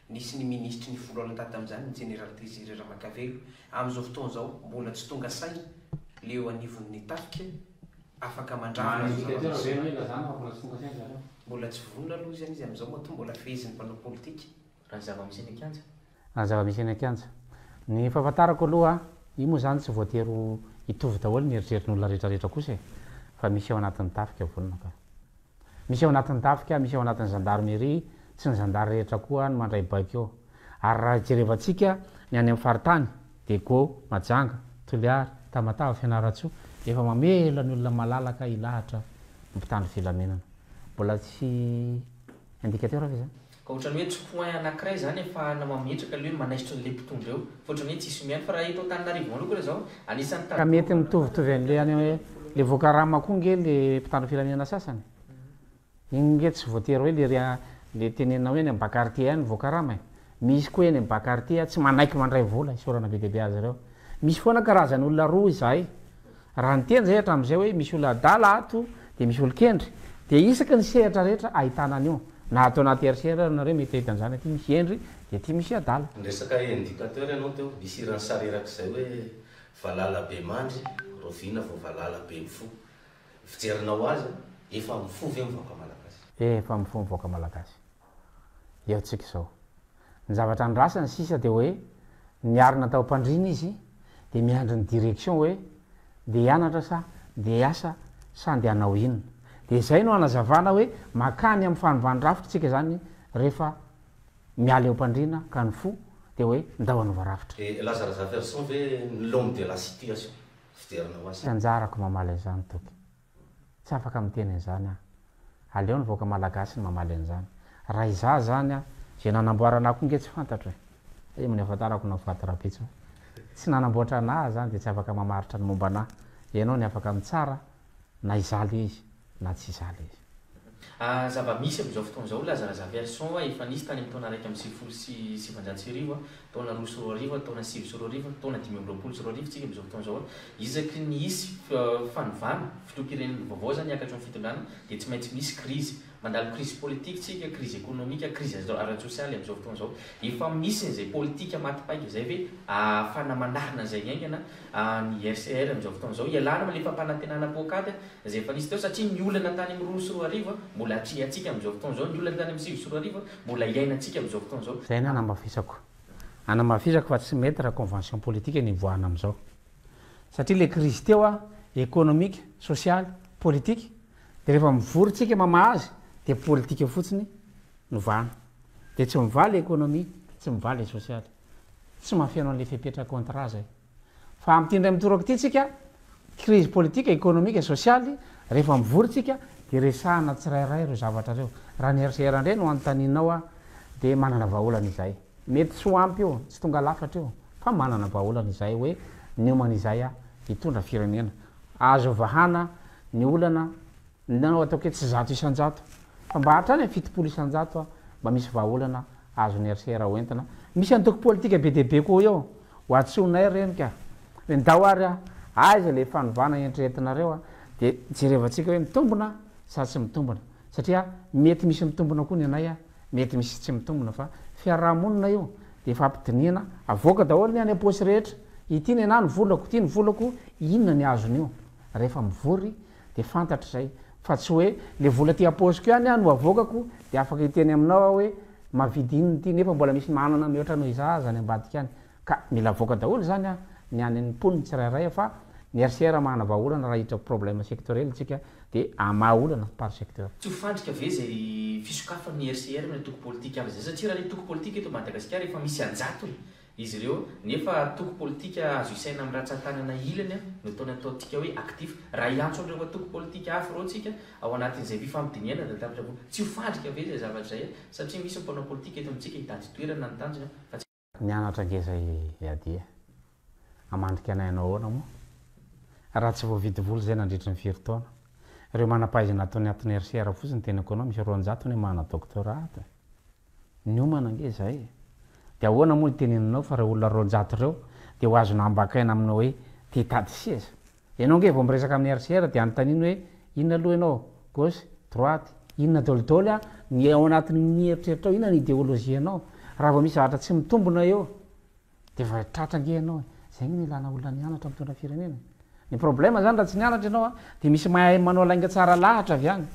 Speaker 2: nisy ny minisitry ny foloalindahy tamin'izany ny jeneraly Désiré Ramakavelo amin'izao fotoana izao mbola tsy tonga saina le eo anivon'ny tafika afaka mandravona
Speaker 4: Maha indicateur ve ianao ilazana fa mbola tsy tonga saina zareo?
Speaker 2: Mbola tsy vonona aloha izany izy amin'izao matoa mbola fehezin'ny mpanao politika.
Speaker 1: Raha ny zava-misy eny an-kianja.
Speaker 4: Raha ny zava-misy eny an-kianja. Ny fahafantarako aloha, io moa izany tsy voatery ho hitovy daholo ny eritreritry rehetra rehetra kosa e, fa misy ao anatin'ny tafika vonona ka. Misy ao anatin'ny tafika, misy ao anatin'ny gendarmerie, tsy ny zandary rehetra koa no mandray baiko eo. Ary raha jerevantsika ny any amin'ny faritany, Diego, Majanga, Toliara, Tamatave, Fianarantsoa, efa mamela ny olona malalaka hilahatra ny mpitandro filaminana. Mbola tsy indicateur ve izany?
Speaker 1: Ka ohatran'ny hoe tsy point anakiray izany ahafahana mametraka ilay hoe manaisotra an'ilay mpitondra eo. Fa ohatran'ny hoe tsisy mihaino. Fa raha eto Antananarivo manokana izao, anisan'ny
Speaker 4: Ka mety mitovitovy an'ilay any hoe le voakarama koa nge le mpitandro filaminana sasany. Iny nge tsy voatery hoe le ry le tenenina hoe any amin'ny bas quartier any voakarama e. Misy koa eny amin'ny bas quartier tsy manaiky mandray vola, isaorana be dia be azy ireo. Misy foana karazan'olona roa izahay. Raha niteny zay hatramin'izay hoe misy olona adala ato dia misy olon-kendry dia isaky ny sehatra rehetra ahitana an'io. Na ato anaty RCR ary nareo mety hahita an'izany aty misy hendry dia aty misy adala.
Speaker 3: Niresaka indicateur ianao teo, nisy hiran'i Sareraka izay hoe. Valala be mandry, rahoviana vao valala be mifoha? Fijerinao azy, efa mifoha ve ny vahoaka malagasy?
Speaker 4: Efa mifoha ny vahoaka malagasy. Eo tsika izao. Ny zavatra andrasany sisa dia hoe niarina tao am-pandriana izy dia miandry ny direction hoe ndeha hianatra sa ndeha hiasa sa ndeha hanao inona. Dia izay no hanazavana hoe makany amin'ny fanovàn-drafitra tsika izany rehefa miala eo am-pandriana ka nifoha dia hoe ndao hanova rafitra.
Speaker 3: Dia Laza Razafiarison ve ny l'homme de la situation fijerinao azy?
Speaker 4: Tsy anjarako mamaly an'izany Toky. Tsy afaka miteny an'izany aho. Aleo ny vahoaka malagasy no mamaly an'izany. Raha izaho izany an, izay nanamboarana ahy koa nge tsy fantatro e. Aiza moa ny ahafantarako na ho faty rahampitso aho. Tsy nanamboatra anah aho izany dia tsy afaka mamaritra ny momba anah. Ianao ny afaka mitsara na izaho le izy na tsy izaho le izy.
Speaker 1: Zava-misy amin'izao fotoana izao, Laza Razafiarison efa nisy tany amin'ny taona 1991, taona 2002, taona 2009, taona 2025 tsika amin'izao fotoana izao. Isaky ny hisy fanovana, filoham-pirenena vaovao izany hiakatra eo amin'ny fitondrana dia tsy maintsy misy krizy. Mandalo krizy politika tsika, krizy ekonomika, krizy ara-tsosialy amin'izao fotoana izao. Efa misy an'izay politika maty paika izay ve ahafahana manarina an'izay haingana ny RCR amin'izao fotoana izao? Ialana amin'ilay fampanantenana poakaty izay efa nisy teo satria ny olana tany amin'ny 2002 mbola atrehantsika amin'izao fotoana izao, ny olana tany amin'ny 2009 mbola iainantsika amin'izao fotoana izao.
Speaker 4: Izay ny anamafisako. Anamafisako fa tsy mety raha convention politique ny hivoahana amin'izao. Satria ilay crise teo a, économique, sosialy, politique, dia rehefa mivory tsika mamaha azy dia politique fotsiny no vahana. Dia tsy mivaha ilay économie, tsy mivaha ilay sosialy. Tsy mahafeno an'ilay fepetra contrat zay. Fa amin'ity indray mitoraka ity tsika, crise politique, économique, sosialy, rehefa mivory tsika dia resahana tsirairay ireo zavatra ireo. Raha ny RCR indray no anontanianao aho dia manana vahaolana izahay. Mety tsy ho ampy io, tsy tonga lafatra io, fa manana vahaolana izahay hoe niomana izahay hitondra firenena. Azo vahana ny olana na ataoko hoe tsy 100% fa mba hatrany amin'ny 70% mba misy vahaolana azon'ny RCR hoentina. Misy antoko politika be dia be koa eo, ho antsoinay ireny ka. Hoe ndao ary a, aiza ilay fanovana eritreretinareo a, dia jerevantsika hoe mitombina sa tsy mitombina. Satria mety misy mitombina koa ny anay a, mety misy tsy mitombina fa fiarahamonina io dia ifampidinihana, avoaka daholo ny any am-paosy rehetra, ity ny anah ny volako, ity ny volako, inona ny azon'io. Rehefa mivory dia fantatra izay fa tsy hoe le vola aty am-paosiko ihany aho no avoakako dia afaka hiteny aminao aho hoe mahavidy inona ity nefa mbola misy manana mihoatra noho izaho aza any ambadika any. Ka mila avoaka daholo izany an ny any ny mponiny tsirairay fa ny RCR mahana vahaolana raha hiditra problème sectoriel tsika dia hamaha olana par secteur.
Speaker 1: Tsy ho fandrika ve izay fisokafan'ny RCR amin'ny antoko politika hafa izay satria raha ny antoko politika eto Madagasikara efa misy an-jatony izy ireo nefa antoko politika azo isaina amin'ny ratsan-tanana ilany no ataony ataontsika hoe actif. Raha hiantso an'ireo antoko politika hafa ireo tsika ao anatin'izay fifampidinihana dia tapitra avokoa. Tsy ho fandrika ve izay zavatra izay satria misy ny mpanao politika eto amintsika hitady toerana ny tanjona fa tsy
Speaker 4: Nianatra ngeza i Adi e. Hamandrika anay hanao ahoana moa? Raha tsy voavidy vola izay nandritry ny firy taona. Ireo manam-pahaizana ato anatin'ny RCR fotsiny tenako anao misy 200 anie manana doctorat ato e. Niomana ange izay e. Dia ahoana moa no iteneninao fa ireo olona 200 ireo dia ho azonao ambakaina amin'ny hoe te hitady seza? Ianao ange vao miresaka amin'ny RCR dia anontaniany hoe inona aloha ianao, gauche, droite, inona dolidoly a, ny ao anatin'ny eritreritrao, inona ny ideologie-nao. Raha vao misy zavatra tsy mitombina eo dia efa tratra ange ianao e. Izay ange no ilana olona nianatra mitondra firenena e. Ny problème zany raha tsy nianatra ianao a, dia misy mahay manao lainga tsara lahatra avy any,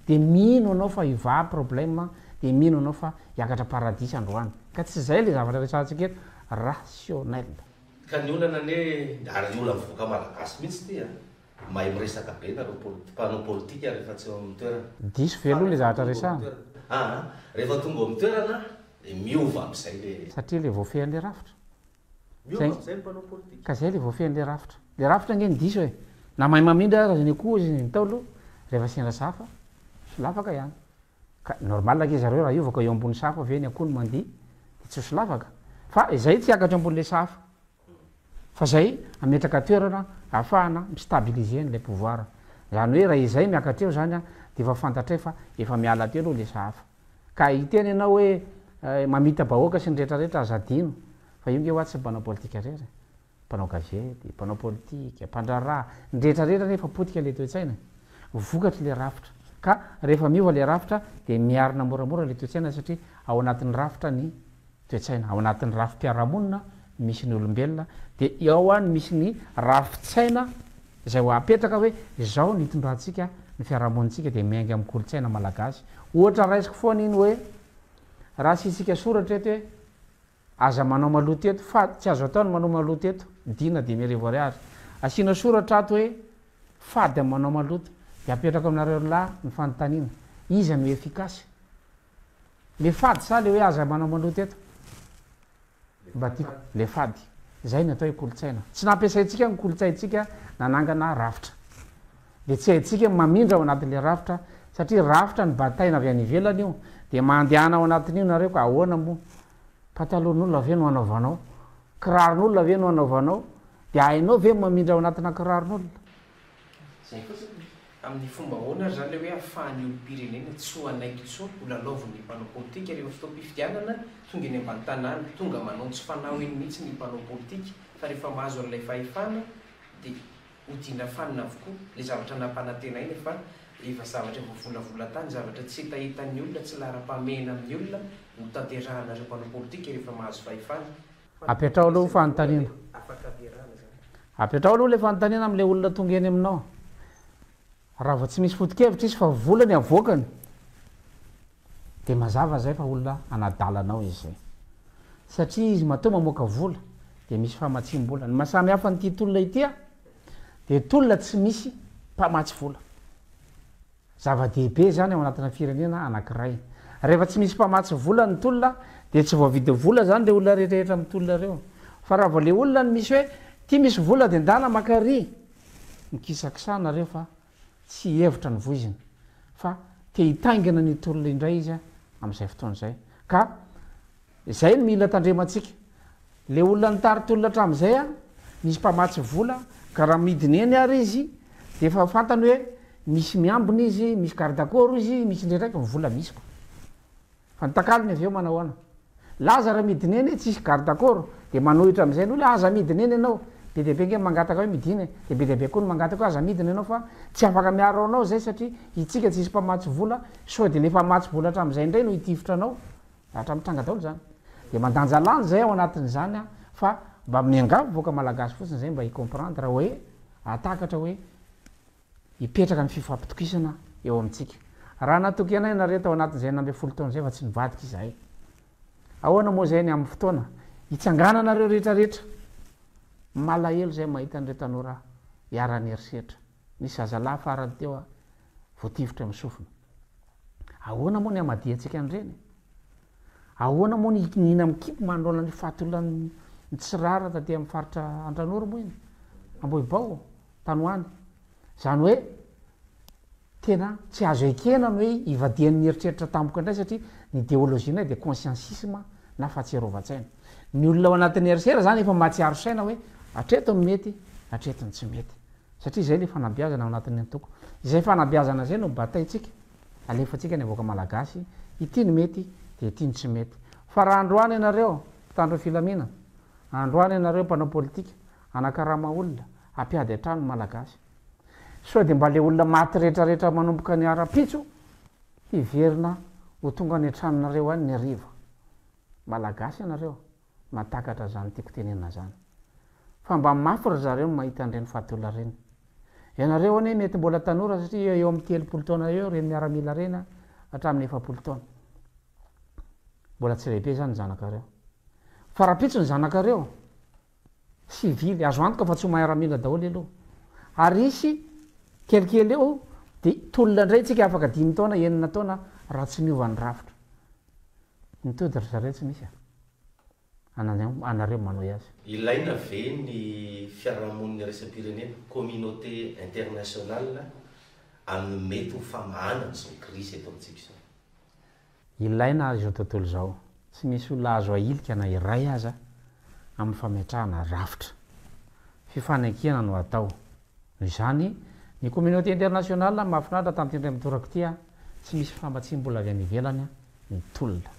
Speaker 4: dia mino anao fa hivaha problème, dia mino anao fa hiakatra paradisa androany. Ka tsy izay ilay zavatra resahantsika eto, rationnel.
Speaker 3: Ka ny olana anie ary ny olan'ny vahoaka malagasy mihitsy ity a! Mahay miresaka be nareo mpanao politika rehefa tsy eo amin'ny toerana.
Speaker 4: Diso ve aloha le zavatra resahana?
Speaker 3: Aa rehefa tonga eo amin'ny toerana dia miova amin'izay le.
Speaker 4: Satria le voafehin'le rafitra.
Speaker 3: Miova amin'izay ny mpanao politika.
Speaker 4: Ka zay le voafehin'le rafitra. Le rafitra ange no diso e! Na mahay mamindra aza ny akoho izy ny Ntaolo rehefa sendra safa, solafaka ihany. Ka normal ange zareo raha hiovaka eo ambony safa ve ny akoho no mandihy de tsy ho solafaka fa izay tsy hiakatra ambony le safa fa zay hametraka toerana ahafahana mi stabiliser an'ilay pouvoir zany hoe raha izay miakatra eo zany de efa fantatray fa efa miala teo aloha le sahafa ka hiteny ianao hoe mamita-bahoaka sy ny retraretra aza adino fa io nge hoa tsy mpanao politika rery e. Mpanao gazety, mpanao politika, mpandraharaha, ny rehetra rehetra anefa potika ilay toe-tsaina e! Vokatry ilay rafitra. Ka rehefa miova ilay rafitra dia miarina moramora ilay toe-tsaina satria ao anatin'ny rafitra ny toe-tsaina, ao anatin'ny rafi-piarahamonina misy ny olombelona, dia ao no misy ny rafi-tsaina izay ho apetraka hoe izao no hitondrantsika ny fiarahamonintsika dia miainga amin'ny kolontsaina malagasy. Ohatra raisiko foana iny hoe raha asiantsika soratra eto hoe aza manao maloto eto, fa tsy azo atao ny manao maloto eto, dina 35 ariary. Asiana soratra ato hoe fady amin'ny manao maloto, dia apetrako aminareo roa lahy ny fanontaniana, iza no efficace? Le fady sa le hoe aza manao maloto eto? Mba tiako le fady. Zay ny atao hoe kolontsaina. Tsy nampiasaintsika ny kolontsaintsika nanangana rafitra. De tsy haintsika ny mamindra ao anatin'le rafitra satria rafitra nobataina avy any ivelany io. De mandehana ao anatin'io nareo ka ahoana moa? Patalohan'olona ve no anaovanao? Kiraron'olona ve no anaovanao? De hainao ve ny mamindra ao anatina kiraron'olona?
Speaker 2: Zay fotsiny. Amin'ny fomba ahoana ary izany ilay hoe ahafahan'ny olom-pirenena tsy ho hanaiky intsony ho lalaovin'ny mpanao politika rehefa fotoam-pifidianana, tonga eny ambany tanàna, tonga manao ny tsy fanao eny mihitsy ny mpanao politika fa rehefa mahazo an'ilay fahefana dia hodiana fanina avokoa ilay zavatra nampanantenaina fa efa zavatra voavolavola tany, zavatra tsy hetahetan'ny olona, tsy laharam-pahamehana amin'ny olona no tanterahanareo mpanao politika rehefa mahazo fahefana.
Speaker 4: Apetraho aloha fanontaniana. Apetraho aloha ilay fanontaniana amin'ilay olona tonga eny aminao. Raha vao tsy misy foto-kevitra izy fa vola ny avoakany dia mazava izay fa olona hanadala anao izy izay. Satria izy matoa mamoaka vola dia misy famatsiam-bola. Ny maha samy hafa an'ity tolona ity dia tolona tsy misy mpamatsy vola. Zava-dehibe izany ao anatina firenena anankiray. Rehefa tsy misy mpamatsy vola ny tolona dia tsy voavidy vola izany ireo olona rehetrarehetra mitolona ireo. Fa raha vao ilay olona no misy hoe ity misy vola dia ndana maka ary. Mikisakisa nareo fa tsy hevitra no voizina fa te hitaingina ny tolona indray izy amin'izay fotoana izay. Ka Izay no mila tandremantsika. Le olona nitari-tolona hatramin'izay an, misy mpamatsy vola, ka raha midina eny ary izy dia efa fantany hoe misy miambina izy, misy garde corps izy, misy indraindraiky ny vola misy ko. Fa ny takalony avy eo manahoana? Laza raha midina eny tsisy garde corps dia manohitra amin'izay ny olona hoe aza midina eny ianao. Be dia be ange ny mangataka hoe midina e, dia be dia be koa ny mangataka hoe aza midina ianao fa tsy afaka miaro anao izay satria itsika tsisy mpamatsy vola, sao dia le mpamatsy vola hatramin'izay indray no hitifitra anao. Zatra mitranga daholo zany. Dia mandanjalanja zay ao anatin'izany aho fa mba miangavy vahoaka malagasy fotsiny zay mba hi-comprendre hoe, hahatakatra hoe hipetraka ny fifampitokisana eo amintsika. Raha natoky anay nareo tao anatin'izay 16 taona izay fa tsy nivadika izahay. Ahoana moa zay ny amin'ny fotoana hitsangananareo rehetra rehetra? Malahelo zay mahita an'ireo tanora iharan'ny herisetra. Nisy zazalahy farany teo voatifitra amin'ny sofina. Ahoana moa ny hamadihantsika an'ireny? Ahoana moa ny hikiniana mikipy manoloana ny faty olona nitsirara taty amin'ny faritra Andranoro moa iny? Ambohibao, tany ho any. Izany hoe tena tsy azo ekena ny hoe hivadihan'ny eritreritra tampoka indray satria ny ideologie-nay dia consciencisme na fahatsiarovan-tsaina. Ny olona ao anatin'ny RCR izany efa mahatsiaro saina hoe hatreto ny mety, hatreto ny tsy mety. Satria izay ilay fanabeazana ao anatin'ny antoko. Izay fanabeazana izay no bataintsika, alefantsika ny vahoaka malagasy, ity no mety dia ity no tsy mety. Fa raha androany ianareo mpitandro ny filamina, androany ianareo mpanao politika, hanakarama olona, hampiady an-trano ny malagasy. Sao dia mba ilay olona maty retraretra manomboka ny rahampitso hiverina ho tonga any an-tranonareo any ny hariva. Malagasy ianareo. mahatakatra zany tiako tenenina zany. Fa mba mafy ry zareo ny mahita an'ireny faty olona ireny. Ianareo anie mety mbola tanora satria eo amin'ny 30 taona eo ireny miaramila ireny an, hatramin'ny 40 taona. Mbola tsy lehibe zany ny zanakareo. Fa rahampitso ny zanakareo, sivily, azo antoka fa tsy ho miaramila daholo aloha. Ary hisy kelikely eo dia tolona indray tsika afaka dimy taona, enina taona raha tsy miova ny rafitra. Ny tody ry zareo tsy misy a. Anareo manohy azy.
Speaker 3: Ilaina ve ny fiarahamonina iraisam-pirenena, communauté internationale, amin'ny mety ho famahana an'izao krizy eto amintsika izao?
Speaker 4: Ilaina ary izao tontolo izao. Tsy misy olona azo ahilika na iray aza amin'ny fametrahana rafitra. Fifanekena no atao. Noho izany, ny communauté internationale mahafinaritra tamin'ity indray mitoraka ity a, tsy misy famatsiam-bola avy any ivelany ny tolona.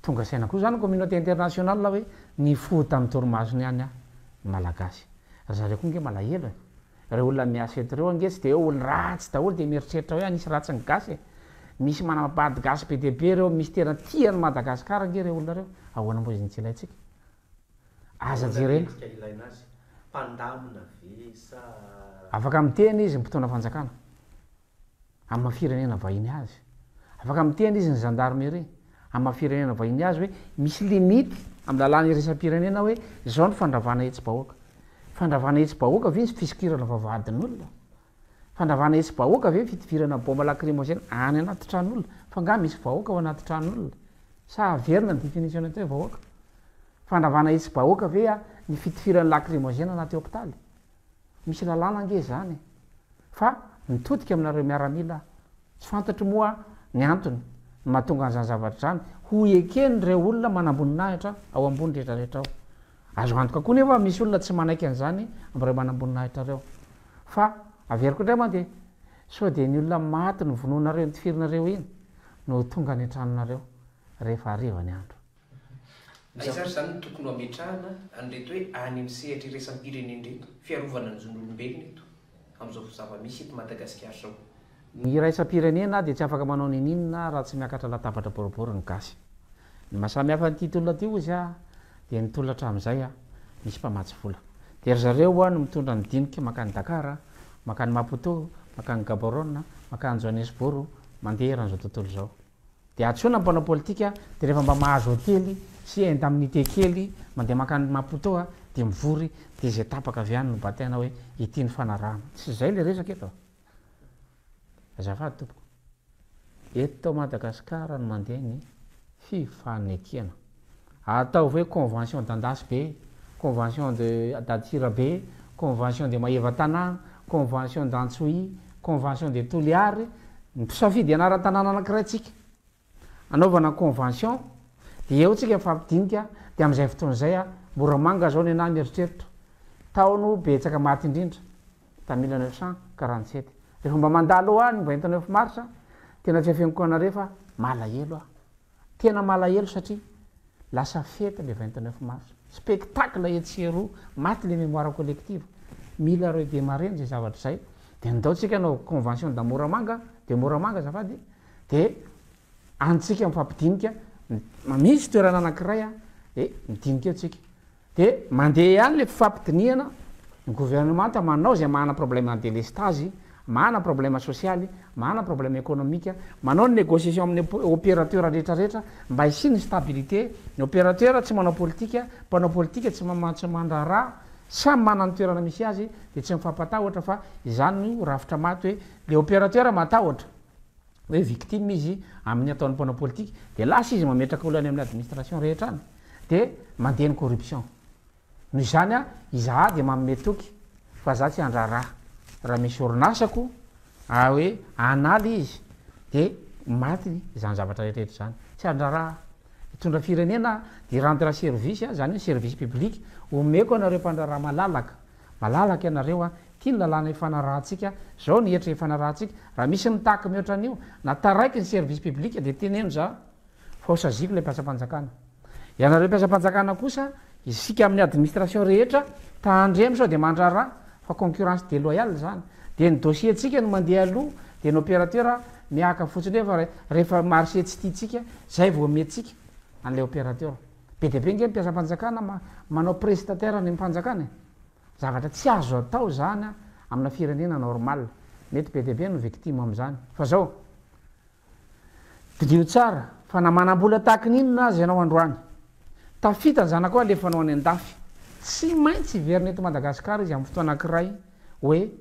Speaker 4: Tonga saina koa izany communauté internationale hoe nifoha tamin'ny torimasony ihany ny Malagasy. Ry zareo koa ange malahelo e. Ireo olona miasa eto ireo ange tsy dia hoe olon-dratsy daholo dia mieritreritra hoe hanisy ratsy ny gasy e. Misy manambady gasy be dia be ireo, misy tena tia an'i Madagasikara ange ireo olona ireo. Ahoana moa izy no tsy ilaintsika? Aza jerena.
Speaker 3: Ahoana ny endrika ilaina azy? Mpandamina ve sa.
Speaker 4: Afaka miteny izy ny mpitondra fanjakana amin'ny maha firenena vahiny azy. Afaka miteny izy ny gendarmerie amin'ny maha firenena vahiny azy hoe misy limite amin'ny lalàna iraisam-pirenena hoe izao ny fandravana hetsi-bahoaka. Fandravana hetsi-bahoaka ve ny fisokirana vavahadin'olona? Fandravana hetsi-bahoaka ve ny fitifirana baomba lacrymogène any anaty tranon'olona? Fa angaha misy vahoaka ao anaty tranon'olona? Sa averina ny définition ny atao hoe vahoaka? Fandravana hetsi-bahoaka ve ny fitifirana lacrymogène anaty hopitaly? Misy lalàna ange izany e! Fa mitodika aminareo miaramila aho. Tsy fantatro moa ny antony ny mahatonga an'izany zavatra izany ho eken'ireo olona manamboninahitra ao ambony rehetrarehetra ao. Azo antoka koa nefa misy olona tsy manaiky an'izany amin'ireo manamboninahitra ireo. Fa averiko indray mantsy e, sao dia ny olona maty novonoinareo notifirinareo iny no ho tonga any an-tranonareo rehefa hariva ny andro.
Speaker 2: Aiza ary izany no tokony ho ametrahana an'ireto hoe any amin'ny sehatra iraisam-pirenena ireto, fiarovana ny zon'olombelona eto amin'izao zava-misy eto Madagasikara izao?
Speaker 4: Ny iraisam-pirenena dia tsy afaka manao ninininona raha tsy miakatra latabatra boribory ny gasy. Ny maha samy hafa an'ity tolona ity hozy aho dia ny tolona hatramin'izay misy mpamatsy vola. Dia ry zareo ho'a no mitondra ny dinika mankany Dakar, mankany Maputo, mankany Gaborone, mankany Johannesburg, mandeha eran'izao tontolo izao. Dia antsoina ny mpanao politika dia rehefa mba mahazo hotely sy indemnité kely mandeha mankany Maputo dia mivory dia izay tapaka avy any no bataina hoe ity ny fanarahana. Tsy izay ilay resaka eto a! Azafady tompoko. Eto Madagascar no mandeha ny fifanekena. Ataovy hoe convention d'Andasibe, convention de d'Antsirabe, convention de Maevatanàna, convention d'Antsohihy, convention de Toliary, mpisafidy anaran-tanàna anankiray tsika. Anaovana convention dia eo tsika mifampidinika dia amin'izay fotoana izay a, Moramanga zao nenaha ny eritreritro. Tao no betsaka maty indrindra tamin'ny 1947. Rehefa mba mandalo any 29 mars, tena tsy afeniko anareo fa malahelo aho. Tena malahelo satria lasa fety le 29 mars. Spectacle etsy sy eroa, maty le mémoire collective. Mila redémarrer zay zavatra zay. Dia ndao tsika hanao convention da Moramanga, de Moramanga azafady, dia any tsika mifampidinika, misy toerana anankiray a, dia midinika eo tsika. Dia mandeha ihany le fifampidinihana, ny gouvernemanta manao izay manana problème ny délestage, manana problème sosialy, manana problème économique, manao ny négociation amin'ny opérateur rehetra rehetra mba hisian'ny stabilité, ny opérateur tsy manao politika, mpanao politika tsy tsy mandraharaha, samy manana ny toerana misy azy dia tsy mifampatahotra fa izany no rafitra maty hoe le opérateur matahotra hoe victime izy amin'ny ataon'ny mpanao politika dia lasa izy mametraka olona any amin'ny administration rehetra any dia mandeha ny corruption. Noho izany a, izaho dia manome toky fa za tsy handraharaha raha misy orinasako a hoe hanala izy dia maty izany zavatra rehetra izany. Tsy handraharaha aho. Hitondra firenena aho dia rendre service aho, izany hoe service public omeko anareo mpandraharaha malalaka. Malalaka ianareo a, ity ny lalàna ifanarahantsika, izao ny hetra ifanarahantsika, raha misy mitaky mihoatra an'io na taraiky ny service public dia teneno za fa ho saziako ilay mpiasam-panjakana. Ianareo mpiasam-panjakana kosa, isika amin'ny administration rehetra, tandremo sao dia mandraharaha fa concurrence deloyale izany. Dia ny dossier-ntsika no mandeha aloha, dia ny opérateur mihaka fotsiny eo fa rehefa marché tsy tiantsika, izay vao omentsika an'ilay opérateur. Be dia be ange ny mpiasam-panjakana manao prestataire any amin'ny fanjakana e! Zavatra tsy azo atao izany amina firenena normal. Mety be dia be no victime amin'izany. Fa zao, diniho tsara fa na manam-bola tahaky ny inona aza ianao androany, tafita ny zanakao alefanao any an-dafy, tsy maintsy hiverina eto Madagasikara izy amin'ny fotoana anankiray hoe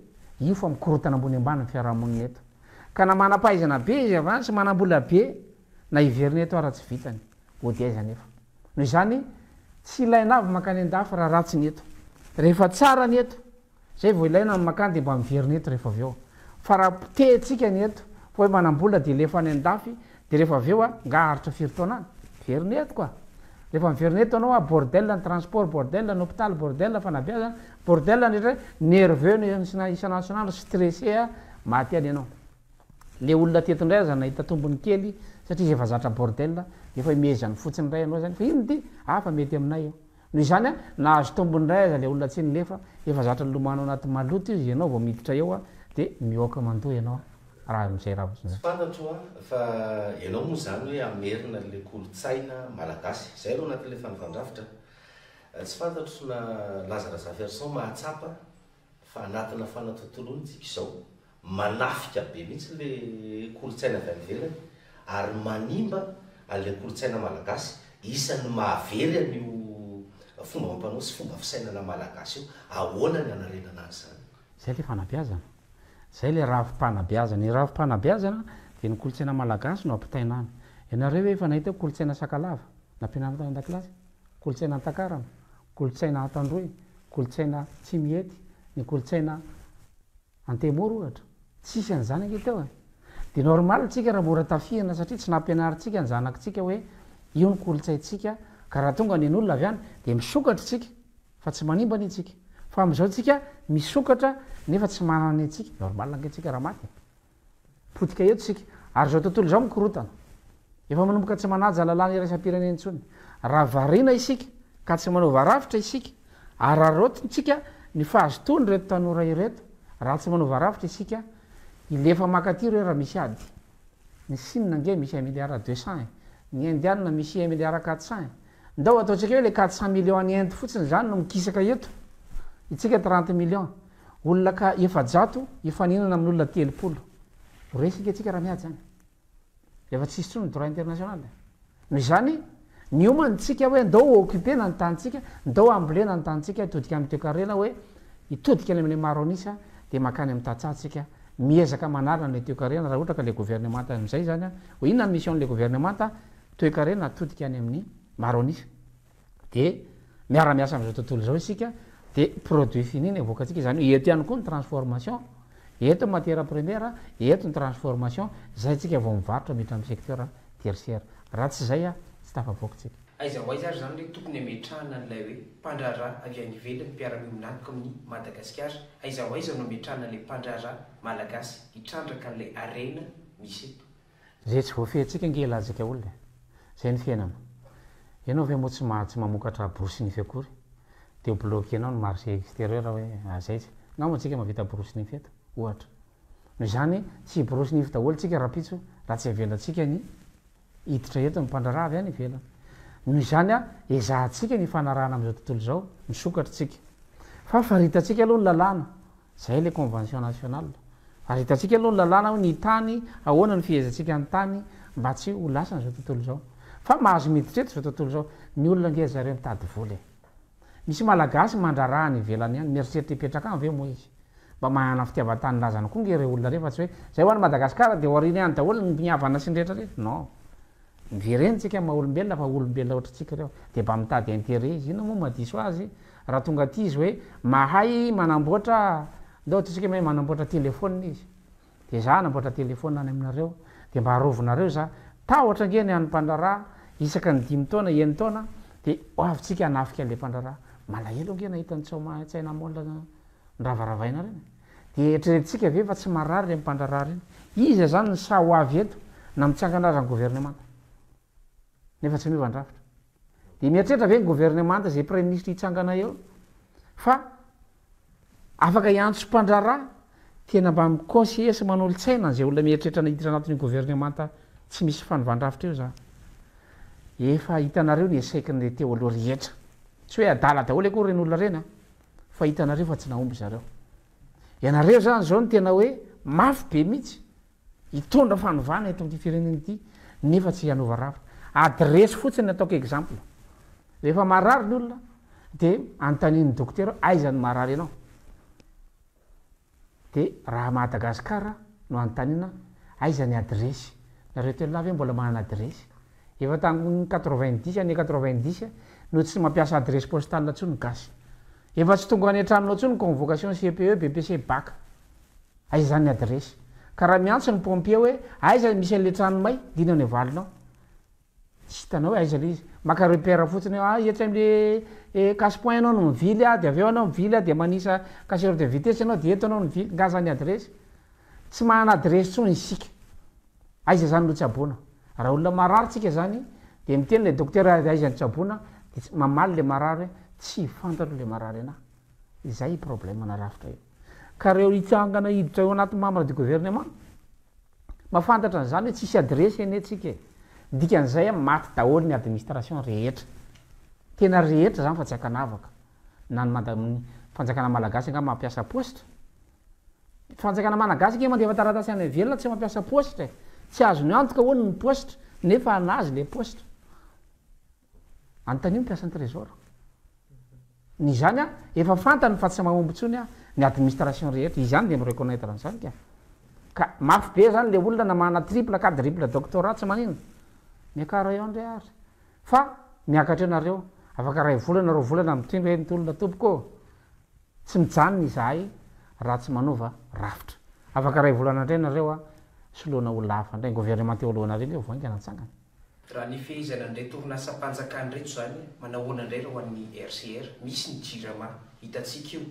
Speaker 4: io fa mikorontana ambony ambany ny fiarahamonina eto. Ka na manam-pahaizana be izy avy any sy manam-bola be na hiverina eto ara tsy vitany. Hody aiza anefa? Noho izany, tsy ilaina avy mankany an-dafy raha ratsy ny eto. Rehefa tsara ny eto, izay vao ilaina ny mankany dia mba miverina eto rehefa avy eo. Fa raha potehintsika ny eto, fa hoe manam-bola dia alefa any an-dafy, dia rehefa avy eo a, nga haharitra firy taona any? Miverina eto ka! Rehefa miverina eto ianao a, bordel ny transport, bordel ny hopitaly, bordel ny fanabeazana, bordel ny rehetra, nerveux ny isan'andro isan'andro, stressé a, maty any ianao. Le olona teto indray aza nahita tombony kely satria izy efa zatra bordel dia efa imehezany fotsiny indray ianao zany fa inona ity? Ah fa mety aminay io. Noho izany an, nahazo tombony indray aza le olona tsy nilefa, efa zatra nilomano anaty maloto izy, ianao vao miditra eo an dia mihoaka mandoa ianao raha amin'izay raha
Speaker 3: fotsiny izay. Tsy fantatro an, fa ianao moa izany hoe hamerina le kolontsaina malagasy, izay aloha anatin'ilay fanovan-drafitra. Tsy fantatro na Laza Razafiarison mahatsapa fa anatina fanatontoloana isika izao. Manafika be mihitsy le kolontsaina avy any ivelany ary manimba an'ilay kolontsaina malagasy. Isan'ny mahavery an'io fomba amam-panao sy fomba fisainana malagasy io. Ahoana ny hanarenana an'izany?
Speaker 4: Zay le fanabeazana. Zay le rafi-panabeazana. Ny rafi-panabeazana dia ny kolontsaina malagasy no ampitaina any. Ianareo ve efa nahita hoe kolontsaina sakalava nampianarina tany an-dakilasy? Kolontsaina Antakarana, kolontsaina Antandroy, kolontsaina Tsimihety, ny kolontsaina Antemoro ohatra. Tsisy an'izany ange teo e. Dia normal tsika raha mora tafihina satria tsy nampianarintsika ny zanakitsika hoe io ny kolontsaintsika ka raha tonga ny an'olona avy any dia misokatra tsika fa tsy manimba anie tsika. Fa amin'izao tsika misokatra nefa tsy manana ny antsika, normal ange tsika raha maty e. Potika eto isika. Ary izao tontolo izao mikorotana. Efa manomboka tsy manaja lalàna iraisam-pirenena intsony. Raha variana isika ka tsy manova rafitra isika, araraotintsika ny fahazotoan'ireto tanora ireto, raha tsy manova rafitra isika, hilefa maka aty ireo raha misy ady. Ny Sina ange misy un milliard deux cent e. Ny Indiana misy un milliard quatre cent e. Ndao ataontsika hoe le 400 millions any Inde fotsiny izany no mikisaka eto. Itsika 30 millions. Olona ka 400 hifaninana amin'olona 30. Ho resy ange tsika raha miady izany. Efa tsisy intsony ny droit international. Noho izany, niomana tsika hoe ndao ho occuper-na ny tanintsika, ndao hambolena ny tanintsika, hitodika amin'ny toekarena hoe hitodika any amin'ilay maro an'isa dia mankany amin'ny tantsaha tsika, miezaka manarina an'ilay toekarena raha ohatra ka ilay governemanta amin'izay izany hoe inona ny mission-n'ilay governemanta, toekarena atodika any amin'ny maro an'isa dia miara-miasa amin'izao tontolo izao isika dia produit fini ny avoakantsika, izany hoe eto ihany koa ny transformation, eto ny matière première, eto ny transformation, izay tsika vao mivarotra miditra amin'ny secteur tertiaire. Raha tsy izay tsy tafavoaka tsika.
Speaker 2: Aiza ho aiza ary izany re tokony hametrahana an'ilay hoe mpandraharaha avy any ivelany mpiara-miombon'antoka amin'i Madagasikara? Aiza ho aiza no hametrahana ilay mpandraharaha malagasy hitrandraka an'ilay harena misy eto?
Speaker 4: Izay tsy voafehintsika ange ilazika olona e! Izay ny fiainana. Ianao ve moa tsy maha tsy mamokatra borosy nify akory dia ho bloquer-nao ny marché extérieur hoe izay tsy. Angamba tsika mahavita borosy nify eto, ohatra. Noho izany tsy hiborosy nify daholo tsika rahampitso raha tsy avelantsika ny hiditra eto ny mpandraharaha avy any ivelany. Noho izany ezahantsika ny hifanarahana amin'izao tontolo izao, misokatra tsika. Fa faritantsika aloha ny lalàna. Zay le convention nationale. Ary hitantsika aloha ny lalàna hoe ny tany, ahoana ny fihezantsika ny tany mba tsy ho lasany izao tontolo izao. Fa mahazo miditra eto izao tontolo izao. Ny olona ange zareo mitady vola e. Misy malagasy mandraharaha any ivelany any, mieritreritra hipetraka any ve moa izy? Mba manana fitiavan-tanindrazana koa nge ireo olona ireo fa tsy hoe zay ho any Madagasikara dia ho aoriana any daholo ny havana sy ny rehetra rehetra. Non. Miverena tsika maha olombelona fa olombelona ohatritsika ireo de mba mitady intérêt izy, inona moa mahadiso azy raha tonga aty izy hoe mahay manamboatra ndao ataontsika mahay manamboatra téléphone izy de za hanamboatra téléphone any aminareo de mba arovinareo za, tahotra ange ny an'ny mpandraharaha isaka ny dimy taona enin-taona de ho avy tsika hanafika an'le mpandraharaha, malahelo ange nahita ny tsaina mall Noravaravaina ireny. Dia eritreretintsika ve fa tsy marary ireny mpandraharaha ireny? Iza izany no sahy ho avy eto na mitsangana aza ny governemanta? Nefa tsy miova ny rafitra. Dia mieritreritra ve ny governemanta izay praiminisitra hitsangana eo fa afaka hiantso mpandraharaha tena mba mi-conseiller sy manolo-tsaina an'izay olona mieritreritra ny hiditra anatin'io governemanta tsy misy fanovan-drafitra io izany? Efa hitanareo ny échec-n'ilay teo aloha rehetra. Tsy hoe adala daholo akory ireny olona ireny an! Fa hitanareo fa tsy nahomby zareo. Ianareo zany zao no tena hoe mafy be mihitsy hitondra fanovana eto amin'ity firenena ity nefa tsy hanova rafitra. Adiresy fotsiny ataoko exemple. Rehefa marary ny olona dia anontanian'ny dokotera hoe aiza no marary anao. Dia raha Madagascar no anontaniana aiza ny adiresy? Nareo telolahy ve mbola manana adiresy? Efa tamin'ny 90, année 90 no tsy mampiasa adiresy postale intsony ny gasy. Efa tsy tonga any an-tranonao intsony ny convocation CPE, BEPC, Bac. Aiza izany ny adiresy? Ka raha miantso ny pompier hoe aiza misy an'ilay trano may, dia inona ny avalinao? Tsy hitanao hoe aiza ilay izy. Maka repère fotsiny hoe ah etsy amin'le cash point ianao no mivily ah, dia avy eo ianao mivily ah, dia manisa casseur de vitesse ianao dia eto ianao no mivily. Nga zany adiresy? Tsy manana adiresy intsony isika. Aiza zany no tsaboina? Raha olona marary tsika zany dia miteny ilay dokotera hoe aiza ny tsaboina dia tsy mamaly ilay marary hoe tsy fantatro ilay marary anah. Izay problème narafitra io. Ka reo hitsangana hiditra eo anaty membre du gouvernement Mahafantatra an'izany hoe tsisy adiresy anie tsika e! Ny dikan'izay an, maty daholo ny administration rehetra. Tena rehetra izany fa tsy ankanavaka. Na ny mada, ny fanjakana malagasy angaha mampiasa paositra? Ny fanjakana malagasy ange mandefa taratasy any ivelany tsy mampiasa paositra e! Tsy azony antoka hono ny paositra nefa anazy le paositra. Anontanio ny mpiasan'ny trésor. Ny izany an, efa fantany fa tsy mahomby intsony an, ny administration rehetra, izy ihany dia mi-reconnaitre an'izany ka. Ka mafy be zany le olona na manana triple, quadruple doctorat tsy maninona. Miakara eo ndray ary. Fa miakatra eo nareo, afaka iray volana, roa volana mitondra hoe ny tolona tompoko ô! Tsy mijanona izahay raha tsy manova rafitra. Afaka iray volana indray nareo an, soloina olona hafa indray. Ny gouvernement teo alohanareo nge vao haingana nitsangana.
Speaker 2: Raha ny fehezana an'ireto orinasam-panjakana ireto izany, manahoana indray raha ho an'ny RCR? Misy ny Jirama, hitantsika io.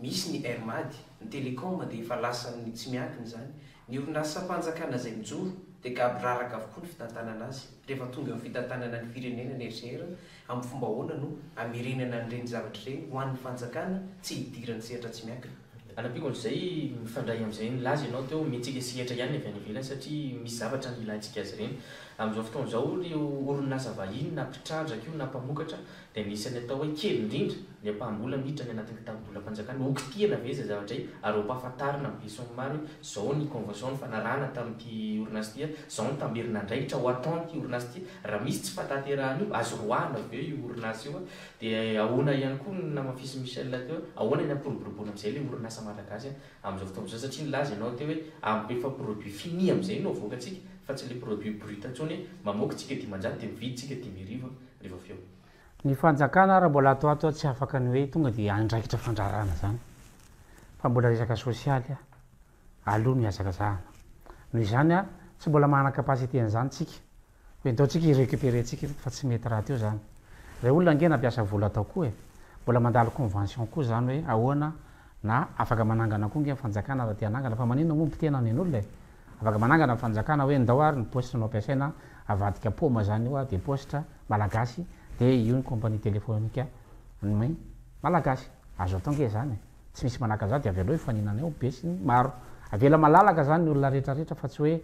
Speaker 2: Misy ny Air Mad, ny Telecom dia efa lasan'ny tsy miankina izany. Ny orinasam-panjakana izay mijoro dia gaboraraka avokoa ny fitantanana azy. Rehefa tonga eo amin'ny fitantanana ny firenena ny RCR, amin'ny fomba ahoana no hamerenana an'ireny zavatra ireny ho an'ny fanjakana tsy hidiran'ny sehatra tsy miankina?
Speaker 1: Anampiako an'izay, mifandray amin'izay nilaza ianao teo, omentsika sehatra ihany ny avy any ivelany satria misy zavatra ny ilantsika azy ireny. Amin'izao fotoana izao ireo orinasa vahiny na mpitrandraka io na mpamokatra dia anisan'ny atao hoe kely indrindra ny ampaham-bola miditra any anatin'ny kitapom-bolam-panjakana. Hokitihana ve izay zavatra izay ary hompahafantarina amin'ny besinimaro hoe izao ny convention nifanarahana tamin'ity orinasa ity, izao ny tamberin'andraikitra ho ataon'ity orinasa ity, raha misy tsy fahatanterahana io, azo roahina avy eo io orinasa io. Dia ahoana ihany koa ny namafisin'i Michel teo hoe ahoana ny hampiroboroboana amin'izay ilay orinasa malagasy amin'izao fotoana izao satria nilaza ianao teo hoe amin'ny efa produit fini amin'izay no avoakantsika fa tsy ilay produit brut intsony hoe mamoaka tsika 500 dia mividy tsika 55 rehefa avy eo.
Speaker 4: Ny fanjakana ary mbola ato ato tsy afaka ny hoe tonga dia andraikitra fandraharahana izany fa mbola resaka sosialy aloha no ihazakazahana. Noho izany tsy mbola manana capacité an'izany tsika Hoe ndao tsika hi recuperer tsika ireto fa tsy mety rahateo zany. Rey olona ange nampiasa vola tao koa e. Mbola mandalo convention koa zany hoe ahoana na afaka manangana koa nge ny fanjakana raha te hanangana fa maninona moa mpitena ny an'olona e. Afaka manangana ny fanjakana hoe ndao ary ny paositra no ampiasaina avadika paoma zany io dia paositra malagasy dia io ny compagnie telephonique ny malagasy. Azo atao nge zany e. Tsy misy manakana zany dia avelao hifaninana eo be sy ny maro. Avela malalaka zany ny olona rehetra rehetra fa tsy hoe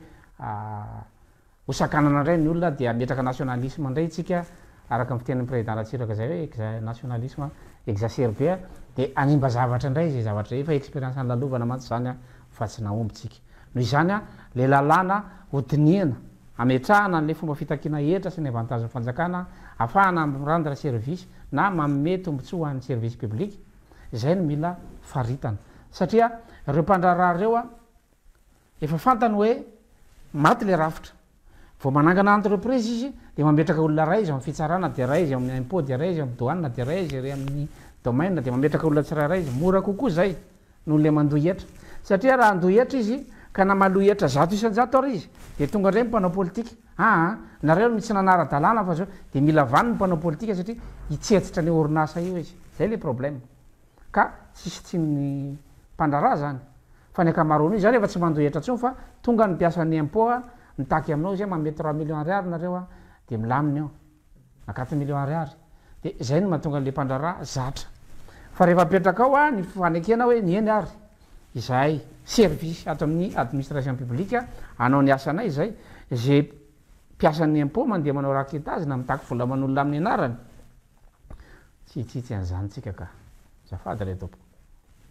Speaker 4: Ho sakanana indray ny olona dia hametraka nationalisme indray isika araka ny fitenin'ny Président Ratsiraka izay hoe exa nationalisme exacerbé dia hanimba zavatra indray izay zavatra izay. Efa expérience nolalovana mantsy izany fa tsy nahomby tsika. Noho izany ilay lalàna hodinihana hametrahana an'ilay fomba fitakiana hetra sy ny avantage ny fanjakana ahafahana mi-rendre service na manome tombontsoa ho an'ny service public, izay no mila faritana. Satria ireo mpandraharaha ireo Efa fantany hoe maty le rafitra. Vao manangana entreprise izy dia mametraka olona ray izy ao amin'ny fitsarana dia ray izy ao amin'ny impot dia ray izy ao amin'ny douane dia ray izy ery amin'ny domaine dia mametraka olona tsirairay izy. Mora kokoa izay noho le mandoa hetra. Satria raha handoa hetra izy ka na maloa hetra 100% ary izy dia tonga indray ny mpanao politika. Aa nareo no tsy nanara-dalàna fa zao dia mila vaniny ny mpanao politika satria hitsetsitra an'io orinasa io izy. Zay le problème. Ka tsisy tsiny mpandraharaha zany fa ny ankamaroan'io zany efa tsy mandoa hetra tsony fa tonga ny mpiasan'ny impot a mitaky aminao izy hoe manome trois millions ariary nareo a de milamina eo na quatre millions ariary de zay no mahatonga an'le mpandraharaha zatra fa rehefa apetraka ao a ny fanekena hoe ny eny ary izahay service ato amin'ny administration publique hanao ny asanay izay ze mpiasan'ny impot mandeha manao raquetage na mitaky vola aman'olona amin'ny anarany Tsy hitsitsy an'izany tsika ka. Azafady re tompoko.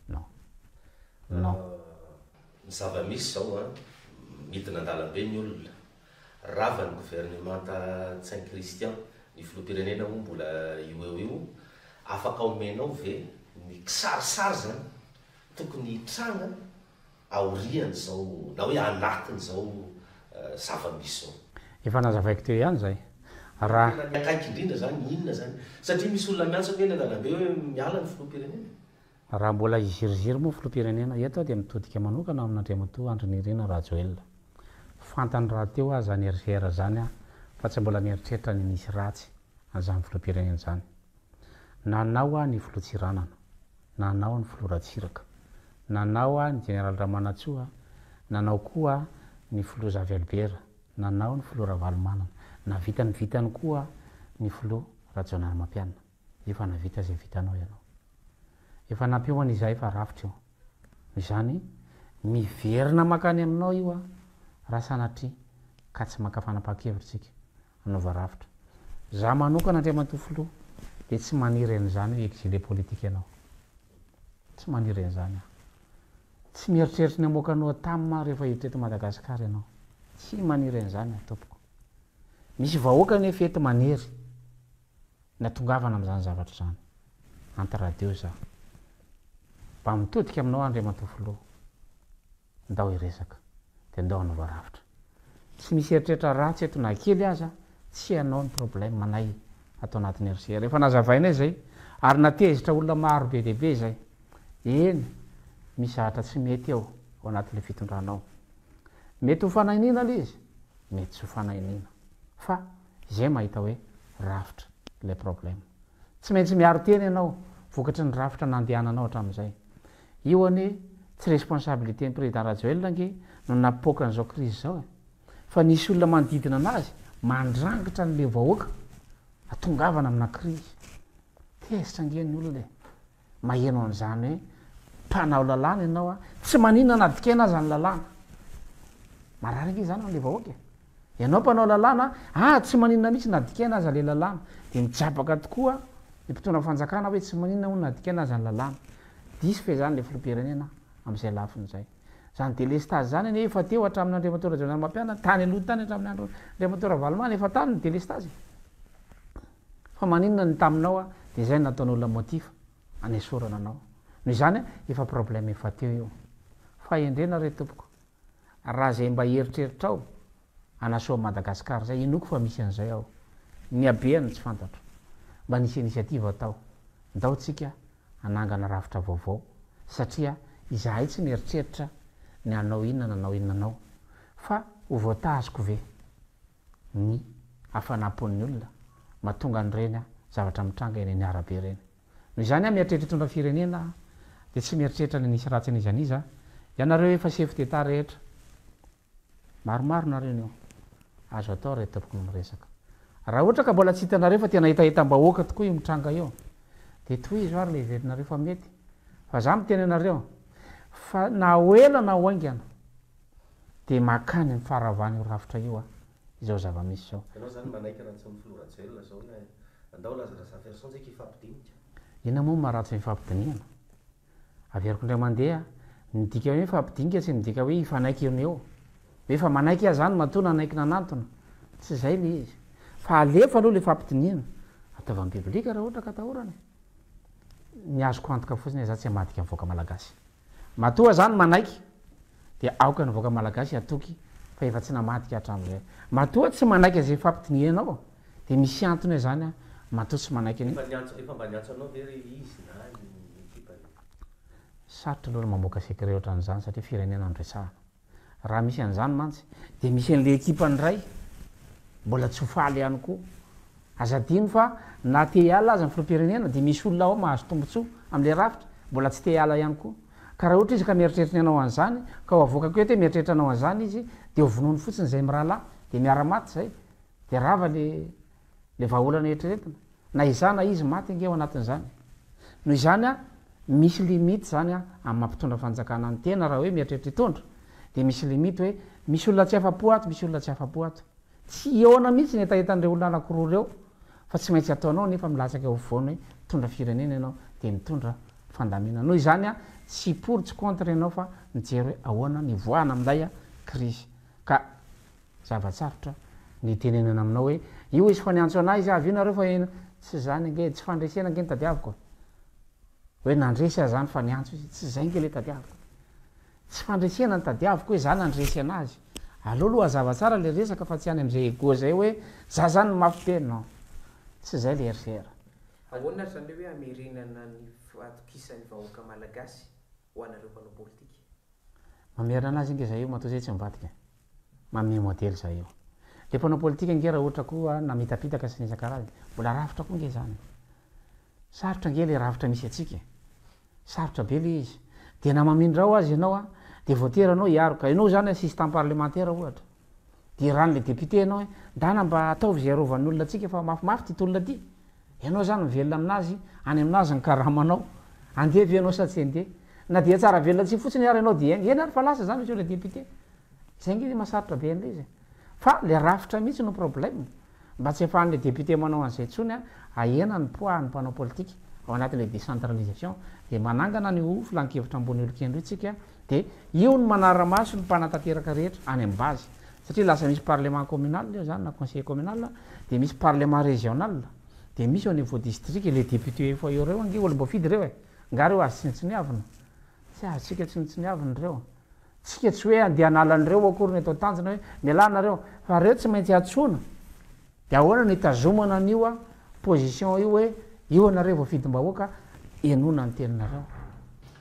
Speaker 4: Non. Non.
Speaker 3: Ny zava-misy izao an, midina an-dalambe ny olona, rava ny governemanta Ntsay Christian, ny filoham-pirenena moa mbola io eo io, afaka omenao ve ny kisarisary izany tokony hitranga aorian'izao na hoe anatin'izao zava-misy izao.
Speaker 4: Efa nazavaiko teo ihany izay. Raha.
Speaker 3: Tena ny akaiky indrindra izany inona izany? Satria misy olona miantso anie eny an-dalambe hoe miala ny filoham-pirenena e.
Speaker 4: Raha mbola hiziriziry moa filoham-pirenena eto aho dia mitodika manokana amin'Andriamatoa Andry Nirina Rajoelina. Fantany rahateo aho izany RGR izany aho fa tsy mbola nieritreritra ny nisy ratsy an'izany filoham-pirenena izany. Nanao aho ny filoha Tsiranana. Nanao ny filoha Ratsiraka. Nanao ny jeneraly Ramanantsoa, nanao koa ny filoha Zavy Albert, nanao ny filoha Ravalomanana. Nahavita ny vitany koa ny filoha Rajaonarimampianina. Efa nahavita izay vitanao ianao. Efa nampiomana izahay fa rafitra io. Noho izany, miverina mankany aminao io raha sanatria ka tsy maka fanapahan-kevitra isika. Hanova rafitra. Za manokana Andriamatoa Filoha. dia tsy maniry an'izany hoe exilé politique ianao. Tsy maniry an'izany aho. Tsy mieritreritra ny hamoaka anao tam aho rehefa hiditra eto Madagasikara ianao. Tsy maniry an'izany aho tompoko. Misy vahoaka anefa eto manery ny hatongavana amin'izany zavatra izany. Entre radio izaho. Mba mitodika aminao aho Andriamatoa Filoha. Ndao hiresaka. Dia ndao hanova rafitra. Tsy misy eritreritra ratsy eto na kely aza, tsy ianao ny problème nay ato anatin'ny RCR. Efa nazavainay izay ary natezitra olona maro be dia be izay. Eny, misy zavatra tsy mety ao, ao anatin'ilay fitondrana ao. Mety ho fanahiniana ilay izy, mety tsy ho fanahiniana. Fa izay mahita hoe rafitra ilay problème. Tsy maintsy miaro tena ianao vokatry ny rafitra nandehananao hatramin'izay. Io anie tsy responsabilité ny président Rajoelina ange no nampipoaka an'izao crise izao e! Fa nisy olona manodidina anazy mandrangitra an'le vahoaka atongavana amina crise. Tezitra ange ny olona e! Maheno an'izany hoe mpanao lalàna ianao a, tsy maninona na dikaina aza ny lalàna. Marary ange izany an'le vahoaka e! Ianao mpanao lalàna, ah tsy maninona mihitsy na dikaina aza le lalàna. Dia mijabaka tokoa ny mpitondra fanjakana hoe tsy maninona hono na dikaina aza ny lalàna. Diso ve izany le filoham-pirenena amin'izay lafiny izay? Izany delestazy izany anie efa teo hatramin'ny Andriamatoa Rajaonarimampianina, tany aloha tany hatramin'ny andro Andriamatoa Ravalomanana efa tany ny delestazy e. Fa maninona ny taminao dia izay no nataon'olona motif anesorana anao. Noho izany efa problème efa teo io. Fahendrena re tompoko. Raha izay mba eritreritrao hanasoa an'i Madagascar izay, inoako fa misy an'izay ao. Ny habehany tsy fantatro. Mba nisy initiative tao. Ndao tsika hanangana rafitra vaovao satria izahay tsy mieritreritra ny hanao inona na hanao inona anao. Fa ho voatazoko ve ny hafanam-pon'ny olona mahatonga an'ireny zavatra mitranga eny amin'ny arabe ireny? Noho izany aho mieritreritra hitondra firenena aho dia tsy mieritreritra ny hanisy ratsy an'iza n'iza. Ianareo efa chef d'Etat rehetra. Maromaro nareo ny eo. Azo atao re tompoko ny miresaka. Raha ohatra ka mbola tsy hitanareo fa tena hetahetam-bahoaka tokoa io mitranga io dia tohizo ary le heverinareo fa mety. Fa za miteny anareo fa na ho ela na ho haingana dia makany amin'ny faharavana io rafitra io izao zava-misy izao.
Speaker 3: Ianao izany manaiky raha tsy ny filoha Rajoelina izao ny Andao Laza Razafiarison ntsika hifampidinika.
Speaker 4: Inona moa no maharatsy ny fifampidinihana? Averiko indray mandeha, ny dika hoe mifampidinika tsy midika hoe hifanaiky eo no eo. Hoe efa manaiky aho izany matoa nanaiky nanantona. Tsy izay ilay izy. Fa alefa aloha ilay fampidinihana. Ataovy en public raha ohatra ka atahorana e. Ny azoko antoka fotsiny hoe za tsy hamadika ny vahoaka malagasy. Matoa zany manaiky dia aoka ny vahoaka malagasy hatoky fa efa tsy namadika hatramin'izay. Matoa tsy manaiky izay fampidinihanao dia misy antony izany an, matoa tsy manaiky ny.
Speaker 3: Efa niantso, efa mba niantso anao ve re izy na ny ekipany?
Speaker 4: Sarotra aloha ny mamoaka secret ohatran'izany satria firenena no resahana. Raha misy an'izany mantsy dia misy an'ilay ekipany iray mbola tsy ho faly ihany koa. Aza adino fa na te hiala aza ny filoham-pirenena dia misy olona ao mahazo tombontsoa amin'ilay rafitra mbola tsy te hiala ihany koa. Ka raha ohatra izy ka mieritreritra ny hanao an'izany ka ho avoakako eto hoe mieritreritra hanao an'izany izy dia ho vonoiny fotsiny izay mirahalahy dia miara-maty izay dia rava ilay Ilay vahaolana eritreretina. Na izaho na izy maty ange ao anatin'izany. Noho izany an, misy limite izany an, amin'ny maha mpitondra fanjakana ny tena raha hoe mieritreritra hitondra, dia misy limite hoe misy olona tsy afa-po ato, misy olona tsy afa-po ato. Tsy hihaona mihitsy ny hetahetan'ireo olona anankiroa ireo fa tsy maintsy ataonao nefa milatsaka eo afovoany hoe mitondra firenena ianao dia mitondra fandaminana. Noho izany an, tsy pour tsy contre ianao fa mijery hoe ahoana ny hivoahana amin'ilay crise. Ka Zava-tsarotra ny hitenenana aminao hoe io izy fa niantso anah izy avy io nareo fa ino, tsy izany ange, tsy fandresena ange no tadiaviko e! Hoe nandresy aho zany fa niantso izy, tsy izay ange le tadiaviko. Tsy fandresena no tadiaviko hoe za nandresy anazy. Aleo aloha hazava tsara le resaka fa tsy any amizay ego zay hoe za zany no mafy be, non. Tsy izay le RCR.
Speaker 2: Ahoana ary izany le hoe hamerenana ny fahatokisan'ny vahoaka malagasy ho anareo mpanao politika?
Speaker 4: Mamerina anazy ange zay io matoa zay tsy mivadika e. Manome modely zay io. Le mpanao politika ange raha ohatra koa namitapitaka sy ny isan-karazany, mbola rafitra koa ange zany e. Sarotra ange le rafitra misy antsika e. Sarotra be le izy. Dia na mamindra ao aza ianao an, dia voatery anao hiaro ka. Ianao zany assistant parlementaire ohatra. Dia iran'le député ianao hoe, ndana mba ataovy izay arovan'ny olona antsika fa mafimafy ty tolona ty. Ianao zany mivelona aminazy, any aminazy ny karamanao. Andeha ve ianao sa tsy andeha? Na dia tsara velona tsy fotsiny ary ianao dia eny ary fa lasa zany monsieur le député. Zay nge le mahasarotra be an'ilay izy e. Fa le rafitra mihitsy no problème. Mba tsy ahafahan'ilay député manao an'izay intsony, ahena ny poids ny mpanao politika ao anatin'ilay décentralisation. Dia manangana an'io filan-kevitra ambony olon-kendry io tsika, dia io no manara-maso ny mpanatanteraka rehetra any amin'ny base. Satria lasa misy parlement communal eo izany na conseiller communal, dia misy parlement régional, dia misy au niveau district, ilay député efa eo ireo ange olom-boafidy ireo e! Nga ireo azo tsinontsiniavina? Tsy azontsika tsinontsiniavina ireo. Tsika tsy hoe andeha hanala an'ireo akory ny atao tanjona hoe mialà nareo fa reo tsy maintsy antsoina de ahoana no hitazomana an'io position io hoe io anareo voafidim-bahoaka henoina ny teninareo.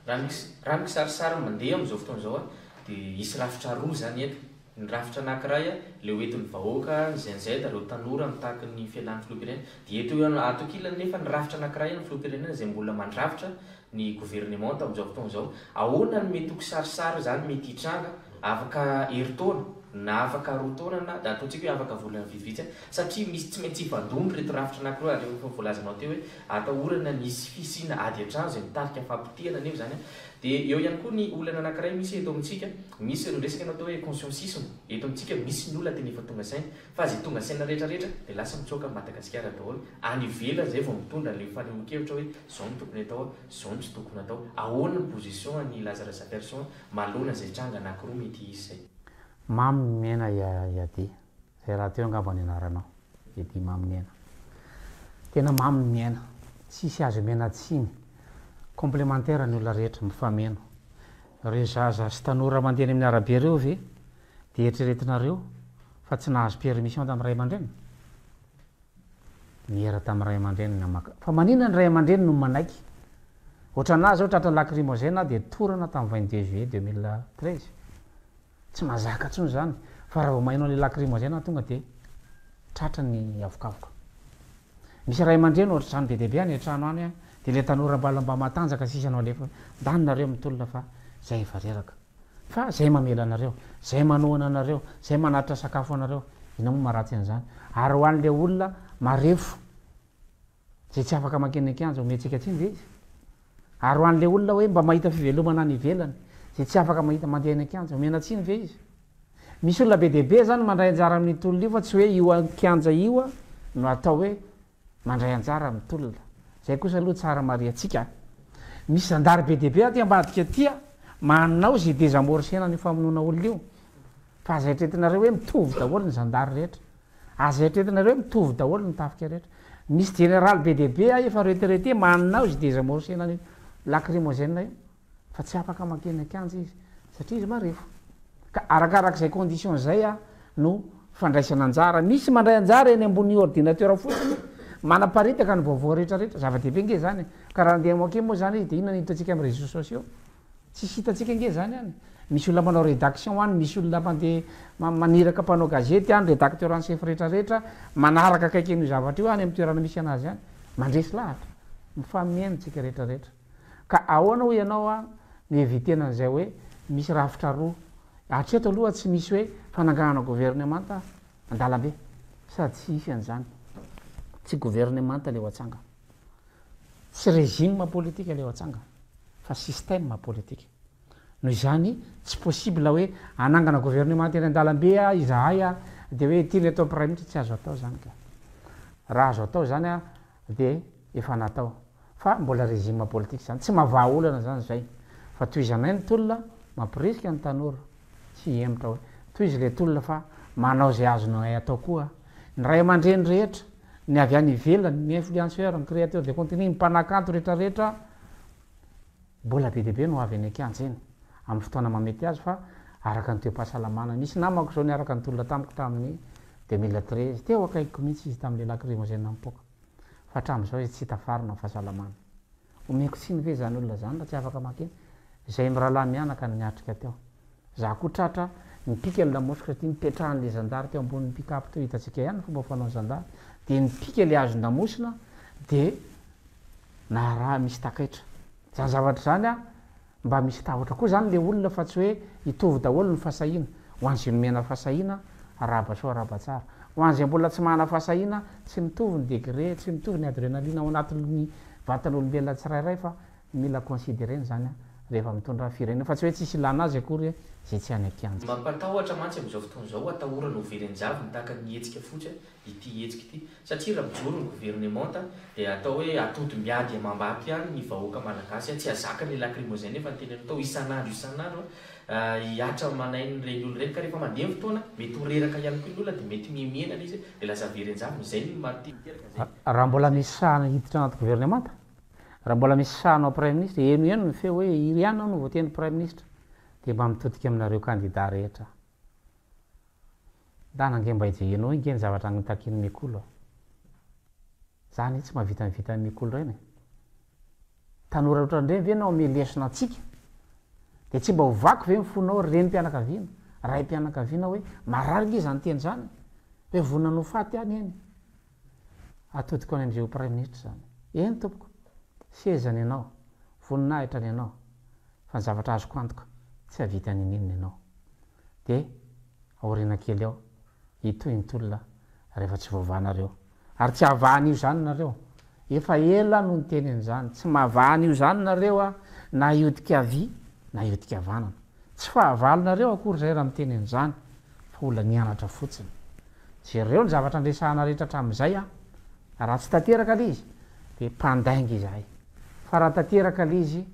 Speaker 1: Raha ny raha ny kisarisary mandeha amin'izao fotoana izao dia hisy rafitra roa izany eto. Ny rafitra anankiray ilay ho entin'ny vahoaka, ny Gen Z, ireo tanora mitaky ny fialan'ny filoham-pirenena. Dia eto ato ankilany nefa ny rafitra anankiray an'ny filoham-pirenena izay mbola mandrafitra ny governemanta amin'izao fotoana izao. Ahoana no mety ho kisarisary izany mety hitranga afaka herintaona na afaka roa taona na ataontsika hoe afaka volana vitsivitsy any satria misy tsy maintsy hifandona ireto rafitra anankiroa ary efa voalazanao teo hoe atahorana ny hisy fisiana ady an-trano izay mitarika fahapotehana anefa izany dia eo ihany koa ny olana anankiray misy eto amintsika misy ny resaka natao hoe consciencisme eto amintsika misy ny olona tena efa tonga saina Fa zay tonga saina rehetra rehetra dia lasa mitsoaka an'i Madagasikara daholo, any ivelany zay vao mitondra an'ilay fanehoan-kevitra hoe zao no tokony atao, zao no tsy tokony atao. Ahoana ny position an'i Laza Razafiarison manoloana izay tranga anankiroa mety hisy izay?
Speaker 4: Mamy ny miaina i Adi, zay rahateo angamba ny anaranao, Edi Maminiaina. Tena mamy ny miaina, tsisy azo omena tsiny, complémentaire ny olona rehetra, mifameno. Ireo zaza sy tanora mandeha eny amin'ny arabe ireo ve dia eritreretinareo fa tsy nahazo permission tamin'ny ray aman-dreniny? Niera tamin'ny ray aman-dreniny namaka. Fa maninona ny ray aman-dreny no manaiky? Ohatranà zao tratra lacrymogène aho dia torana tamin'ny 22 juillet 2013. Tsy mahazaka intsony izany fa raha vao maheno an'ilay lacrymogène aho tonga dia tratra ny avokavoka. Misy ray aman-dreny ohatr'izany be dia be any an-trano any dia ilay tanora mbola mba matanjaka sisa no alefa hoe ndany nareo mitolona fa zay efa reraka. Fa zay mamela anareo, zay manohana anareo, zay manatitra sakafo anareo, inona moa maharatsy an'izany? Ary ho an'ilay olona marefo zay tsy afaka mankeny an-kianja, omentsika tsiny ve izy? Ary ho an'ilay olona hoe mba mahita fivelomana any ivelany, zay tsy afaka mahita mandeha any an-kianja, omena tsiny ve izy? Misy olona be dia be zany mandray anjara amin'io tolona io fa tsy hoe io an-kianja io no atao hoe mandray anjara amin'ny tolona. Zay kosa aloha tsara marihantsika a! Misy zandary be dia be aty ambadika aty a, manao ze desamorcena an'io famonoana olona io. Fa aza eritreretinareo hoe mitovy daholo ny zandary rehetra. Aza eritreretinareo hoe mitovy daholo ny tafika rehetra. Misy jeneraly be dia be a efa retraité manao ze desamorcena an'io lacrymogène io. Fa tsy afaka mankeny an-kianja izy satria izy marefo. Ka arakarak'izay condition izay no fandraisana anjara. Misy mandray anjara eny ambony ordinateur fotsiny, manaparitaka ny vaovao rehetra rehetra. Zava-dehibe ange izany e. Ka raha andeha moquer moa izany izy dia inona no hitantsika amin'ny réseaux sociaux? Tsisy hitantsika ange izany any. Misy olona manao rédaction any, misy olona mandeha maniraka mpanao gazety any, rédacteur en chef rehetra rehetra, manaraka akaiky an'io zavatra io any amin'ny toerana misy anazy any. Mandresy lahatra. Mifameno tsika rehetra rehetra. Ka ahoana hoy ianao a no evitena an'izay hoe misy rafitra roa? Hatreto aloha tsy misy hoe fananganana governemanta an-dalambe sady tsy hisy an'izany. Tsy governemanta ilay ho atsangana. Tsy régime politique ilay ho atsangana fa système politique. Noho izany tsy possible hoe hanangana governemanta eny an-dalambe izahay dia hoe ity ny atao praiminisitra, tsy azo atao izany ka. Raha azo atao izany dia efa natao. Fa mbola régime politique zany, tsy mahavaha olana zany zay. Fa tohizanay ny tolona, mampirisika ny tanora, tsy hihemotra hoe, tohizo le tolona fa manao zay azonay atao koa. Ny ray aman-dreny rehetra, ny avy any ivelany, ny influenceur, ny créateur de contenu, ny mpanakanto rehetra rehetra, mbola be dia be no avy eny an-kianja eny, amin'ny fotoana mahamety azy fa araka ny toe-pahasalamana. Nisy namako zao niaraka nitolona tamiko tamin'ny 2013, teo akaikiko mihitsy izy tamin'le lacrymogène nipoaka. Fa hatramin'izao izy tsy hita farina ny fahasalamany. Omeko tsiny ve izany olona izany raha tsy afaka makeny? Izay mirahalahy mianaka no niatrika teo. Za koa tratra nipika ny lamosiko satria nipetrahan'ilay zandary teo ambonin'ny pick up teo, hitantsika ihany ny fomba fanaon'ny zandary, dia nipika ilay hazon-damosina dia naharaha misy takaitra. Izany zavatra izany an! Mba misy tahotra koa zany le olona fa tsy hoe hitovy daholo ny fasahiana. Ho an'izay nomena fasahiana, arahaba soa arahaba tsara. Ho an'izay mbola tsy manana fasahiana, tsy mitovy ny degré, tsy mitovy ny adrenaline ao anatin'ny vatan'olombelona tsirairay fa mila considerena izany rehefa mitondra firenena fa tsy hoe tsisy ilana azy akory izay tsy any an-kianja.
Speaker 1: Mampatahotra mantsy amin'izao fotoana izao, atahorana ho very an-javony tahaka ny hetsika fotsy ity hetsika ity satria raha mijoro ny governemanta dia atao hoe atody miady amam-bato ihany ny vahoaka malagasy, tsy hahazaka ny lacrymogène efa nitenenina tao isan'andro isan'andro hihatra aman'ain'ireny olona ireny ka rehefa mandeha ny fotoana mety ho reraka ihany koa ny olona dia mety mihemihena ilay izy dia lasa very an-javony, izay no maha-te hiteraka izay.
Speaker 4: Raha mbola misy sahy hiditra anaty governemanta, raha mbola misy sahy hanao praiminisitra, henoheno ny feo hoe iry ihany aho no voatendry praiminisitra, dia mba mitodika aminareo kandida rehetra aho. Ndana ange mba hijeheno ange ny zavatra notakian'i Mikolo a! Za anie tsy mahavita ny vitan'i Mikolo ireny e! Tanora ohatran'ireny ve no hanome lesona antsika? Dia tsy mba ho vaky ve ny fonao ry renim-pianakaviana, raim-pianakaviana hoe marary ange izany teny izany e! Hoe vonona ny ho faty aho anie. Atodiko any amin'izay ho praiminisitra izany. Eny tompoko, seza ny anao, voninahitra ny anao, fa ny zavatra azoko antoka, tsy hahavita n'inon'inona ianao. Dia aoriana kely ao, hitohy ny tolona rehefa tsy voavahanareo. Ary tsy hahavaha an'io izany nareo. Efa ela no niteny an'izany. Tsy mahavaha an'io izany nareo a, na hiodika havia na hiodika havanana. Tsy fahavalonareo akory izay raha miteny an'izany, fa olona nianatra fotsiny. Jereo ny zavatra niresahana rehetra hatramin'izay a! Raha tsy tanteraka ilay izy dia mpandainga izahay. Fa raha tanteraka ilay izy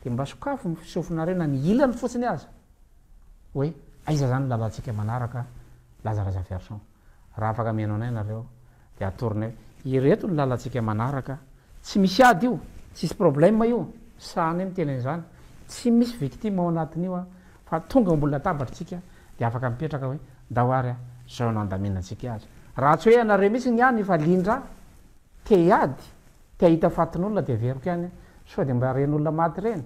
Speaker 4: dia mba sokafy ny sofinareo na ny ilany fotsiny aza hoe aiza izany ny lalantsika manaraka Laza Razafiarison. Raha afaka mihaino anay nareo dia atoronay hoe ireto ny lalantsika manaraka, tsy misy ady io, tsisy problème io, sahanay miteny an'izany, tsy misy victime ao anatin'io a, fa tonga ambony latabatra tsika dia afaka mipetraka hoe ndao ary a, zao no andaminantsika azy. Raha tsy hoe ianareo mihitsy ny any efa lindra te hiady, te hahita fatin'olona dia averiko ihany sao dia mba ireny olona maty ireny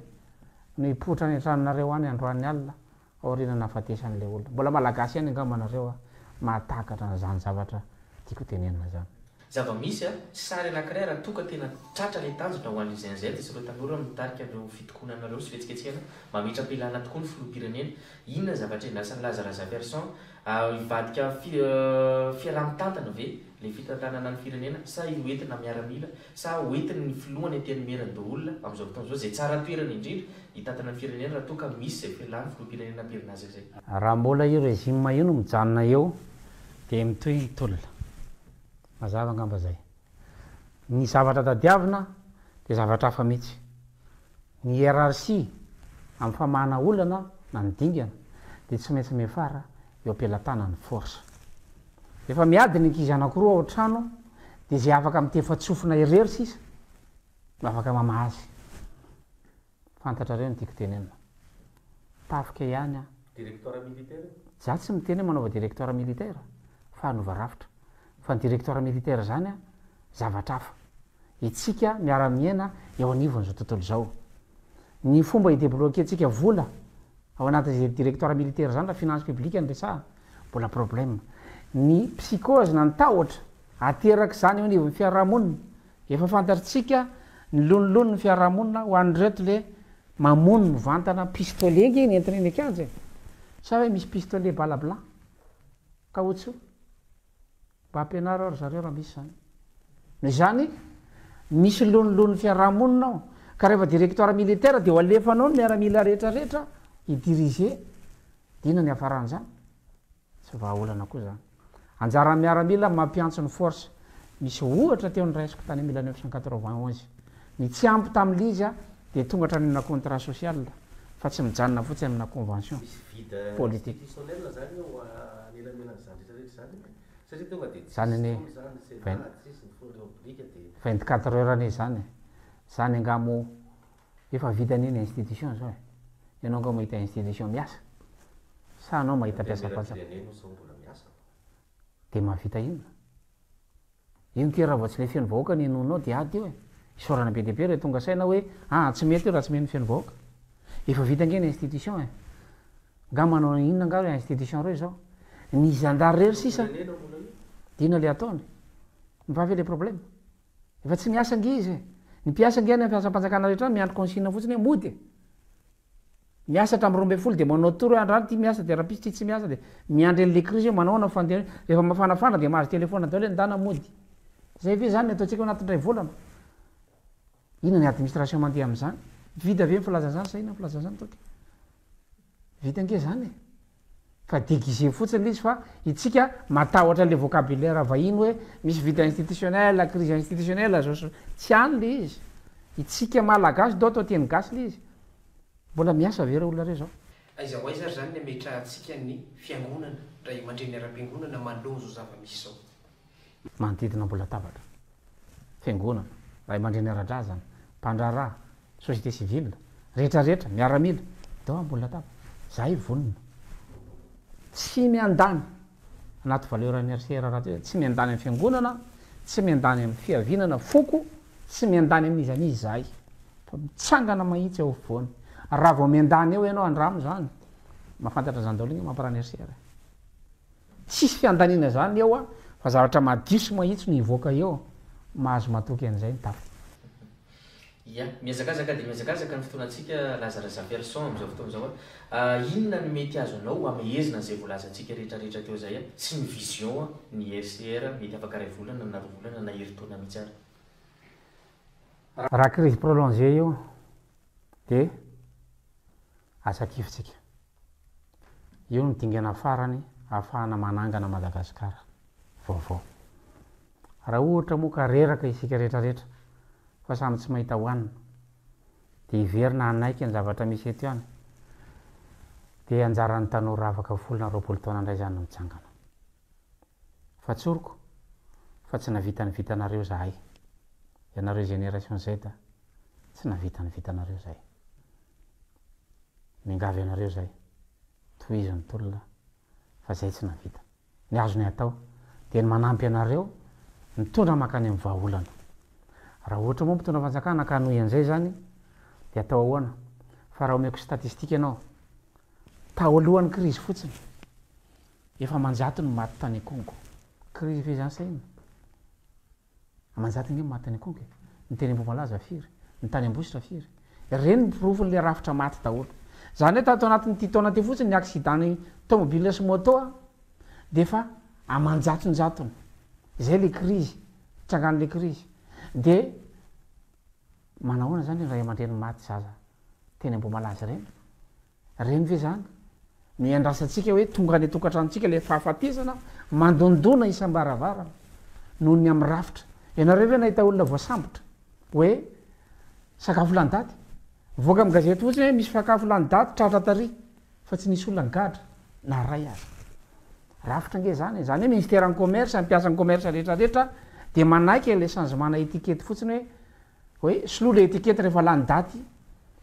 Speaker 4: no hipoitra any an-tranonareo any androany alina aoriana nahafatesan'ilay olona. Mbola malagasy ihany angamba nareo a, mahatakatra an'izany zavatra tiako tenenina izany.
Speaker 1: Zava-misy a, sary anankiray raha toa ka tena tratra ilay tanjona ho an'ny Gen Z sy ireo tanora mitarika an'ireo fitokonana ireo sy fihetsiketsehana, mametra-pialana tokoa ny filoham-pirenena. Inona ny zavatra iandrasan'i Laza Razafiarison? Hivadika fiaraha-mitantana ve ilay fitantanana ny firenena sa hoentina miaramila sa hoentin'ny filohany Antenimierandoholona amin'izao fotoana izao izay tsara toerana indrindra hitantana ny firenena raha toa ka misy izay fialan'ny filoham-pirenena am-perinasa izay?
Speaker 4: Raha mbola io régime io no mijanona eo dia mitohy ny tolona. Mazava angamba izay. Ny zavatra tadiavina dia zavatra hafa mihitsy. Ny hiérarchie amin'ny famahana olana na ny dingana dia tsy maintsy miafara eo am-pelatanan'ny force. Rehefa miady ny ankizy anankiroa ao an-trano dia izay afaka mitefa-tsofina irery sisa no afaka mamaha azy. Fantatrareo ny tiako tenenina. Tafika ihany an.
Speaker 3: Directoire militaire?
Speaker 4: Za tsy miteny hoe manaova directoire militaire fa hanova rafitra. Fa ny directoire militaire zany an, zavatra hafa. Itsika miara miaina eo anivon'izao tontolo izao. Ny fomba hi-debloquer-tsika vola ao anatin'izay directoire militaire zany raha finance publique no resahana, mbola problème. Ny psychose na ny tahotra aterak'izany eo anivon'ny fiarahamonina, efa fantatr'tsika ny lonilony ny fiarahamonina ho an'ireto le mamono mivantana pistolet nge ny entina eny an-kianja e! Sa hoe misy pistolet bala blanc? Caoutchouc? Mba ampianaro aho ry zareo raha misy izany. Noho izany, misy lonilony fiarahamonina ao, ka rehefa directoire militaire dia ho alefanao ny miaramila rehetra rehetra hi-diriger. Dia inona ny hiafaran'izany? Tsy vahaolana koa izany. Anjaran'ny miaramila ny mampiantso ny force. Misy ohatra teo noraisiko tany 1991. Ny tsy ampy tamin'ilay izy dia tonga hatrany amina contrat social fa tsy mijanona fotsiny amina convention
Speaker 3: Misy vide
Speaker 4: politique.
Speaker 3: institutionnel zany eo anelanelan'izany rehetra rehetra izany e? Satria tonga dia
Speaker 4: Zany
Speaker 3: tsisy
Speaker 4: anie
Speaker 3: intsony izany Sénat, tsisy ny filoha Repoblika dia.
Speaker 4: 24 heures anie izany e! Zany angaha moa efa vita anie ny institution zao e! Ianao angaha mahita institution miasa? Sa anao mahita mpiasa-panjakana?
Speaker 3: Antenimierampirenena izao mbola miasa.
Speaker 4: Dia mahavita inona? Io nge raha vao tsy le feno vahoaka ny henoinao dia ady io e! Isaorana be dia be ireo tonga saina hoe aa tsy mety io raha tsy mino feno vahoaka. Efa vita nge ny institution e! Nga manao inona nga reo institution reo izao? Ny zandary rery sisa dia inona le ataony? Mivaha ve le problème? Efa tsy miasa nge izy e! Ny mpiasa nge any am fiasam-panjakana rehetra any miandry consigne fotsiny hoe mody e! Miasa hatramin'ny 12 dia manao tour hoe andrano ity miasa dia rahampitso ity tsy miasa dia miandry an'ilay crise hoe manao ahoana ny fandehany rehefa mafanafana dia mahazo telephone daholo hoe ndana mody. Zay ve zany ny ataontsika ao anatin'ny iray volana? Inona ny administration mandeha amin'izany?
Speaker 5: Vide ve ny filaza an'izany sa inona ny filaza an'izany Toky? Vita ange izany e! Fa déguisé fotsiny ilay izy fa itsika matahotra an'ilay vocabulaire vahiny hoe misy vide institutionnel, crise institutionnelle, zao sy zao. Tsy any ilay izy. Itsika Malagasy ndao atao teny gasy ilay izy. Mbola miasa ve ireo olona ireo izao?
Speaker 2: Aiza ho aiza ary izany ny ametrahantsika ny fiangonana, ray aman-dreny ara-piangonana manoloana izao zava-misy izao?
Speaker 5: Manodidina ambony latabatra. Fiangonana, ray aman-dreny ara-drazana, mpandraharaha, société civile, rehetra rehetra, miaramila, dao ambony latabatra. Zahay vonona. Tsy miandany anaty valeur an'ny RCR rahateo, tsy miandany amin'ny fiangonana, tsy miandany amin'ny fiaviana na foko, tsy miandany amin'iza n'iza izahay. Fa mitsangana mahitsy eo afovoany. Raha vao miandany eo ianao andramo izany, mahafantatra an'izany daholo anie mampirany RCR. Tsisy fiandaniana zany eo a, fa zavatra madio sy mahitsy no hivoaka eo, mahazo matoky an'izay ny tafika.
Speaker 1: Ia, mihazakazaka dia mihazakazaka ny fotoanantsika Laza Razafiarison amin'izao fotoana izao a. Inona no mety azonao hamehezina an'izay voalazantsika rehetra rehetra teo izay a, sy ny vision ny RCR mety afaka iray volana na roa volana na herintaona mihitsy ary.
Speaker 5: Raha crise prolongée io dia asa kivy tsika. Io no dingana farany ahafahana manangana Madagasikara vaovao. Raha ohatra moa ka reraka isika rehetra rehetra fa samy tsy mahita hohanina dia hiverina hanaiky ny zavatra misy eto ihany dia anjaran'ny tanora afaka folo na 20 taona indray izany no mitsangana. Fa tsoriko fa tsy navita ny vitanareo zahay. Ianareo génération Z tsy navita ny vitanareo zahay. Miangavy anareo zay, tohizo ny tolona fa zay tsy navita. Ny azony atao dia ny manampy anareo mitondra mankany amin'ny vahaolana. Raha ohatra moa mpitondra fanjakana ka hanohy an'izay izany dia atao ahoana? Fa raha omeko statistique ianao, tao alohan'ny krizy fotsiny, efa aman-jato ny maty tany Congo. Krizy ve izany sa inona? Aman-jatony ange ny maty tany Ikongo e! Ny teny Ambohimalaza firy? Ny tany Ambositra firy? Ireny ny porofon'ilay rafitra maty daholo. Izany hoe tato anatin'ity taona ity fotsiny ny accident-n'ny tomobile sy moto dia efa aman-jatonjatony. Izay ilay krizy, nitrangan'ilay krizy. Dia manahoana izany ireny ray aman-dreny maty zaza teny Ambohimalaza ireny? Reny ve zany no iandrasantsika hoe tonga any an-tokantranontsika ilay fahafatesana mandondona isam-baravarana noho ny amin'ny rafitra? Ianareo ve nahita olona voasambotra hoe sakafo lany daty? Mivoaka amin'ny gazety fotsiny hoe misy sakafo lany daty tratra tary fa tsy nisy olona nigadra na ray aza. Rafitra ange zany e! Zany hoe ministeran'ny commerce, ny mpiasan'ny commerce rehetra rehetra dia manaiky ilay changement-na étiquette fotsiny hoe Hoe soloa le étiquette rehefa lany daty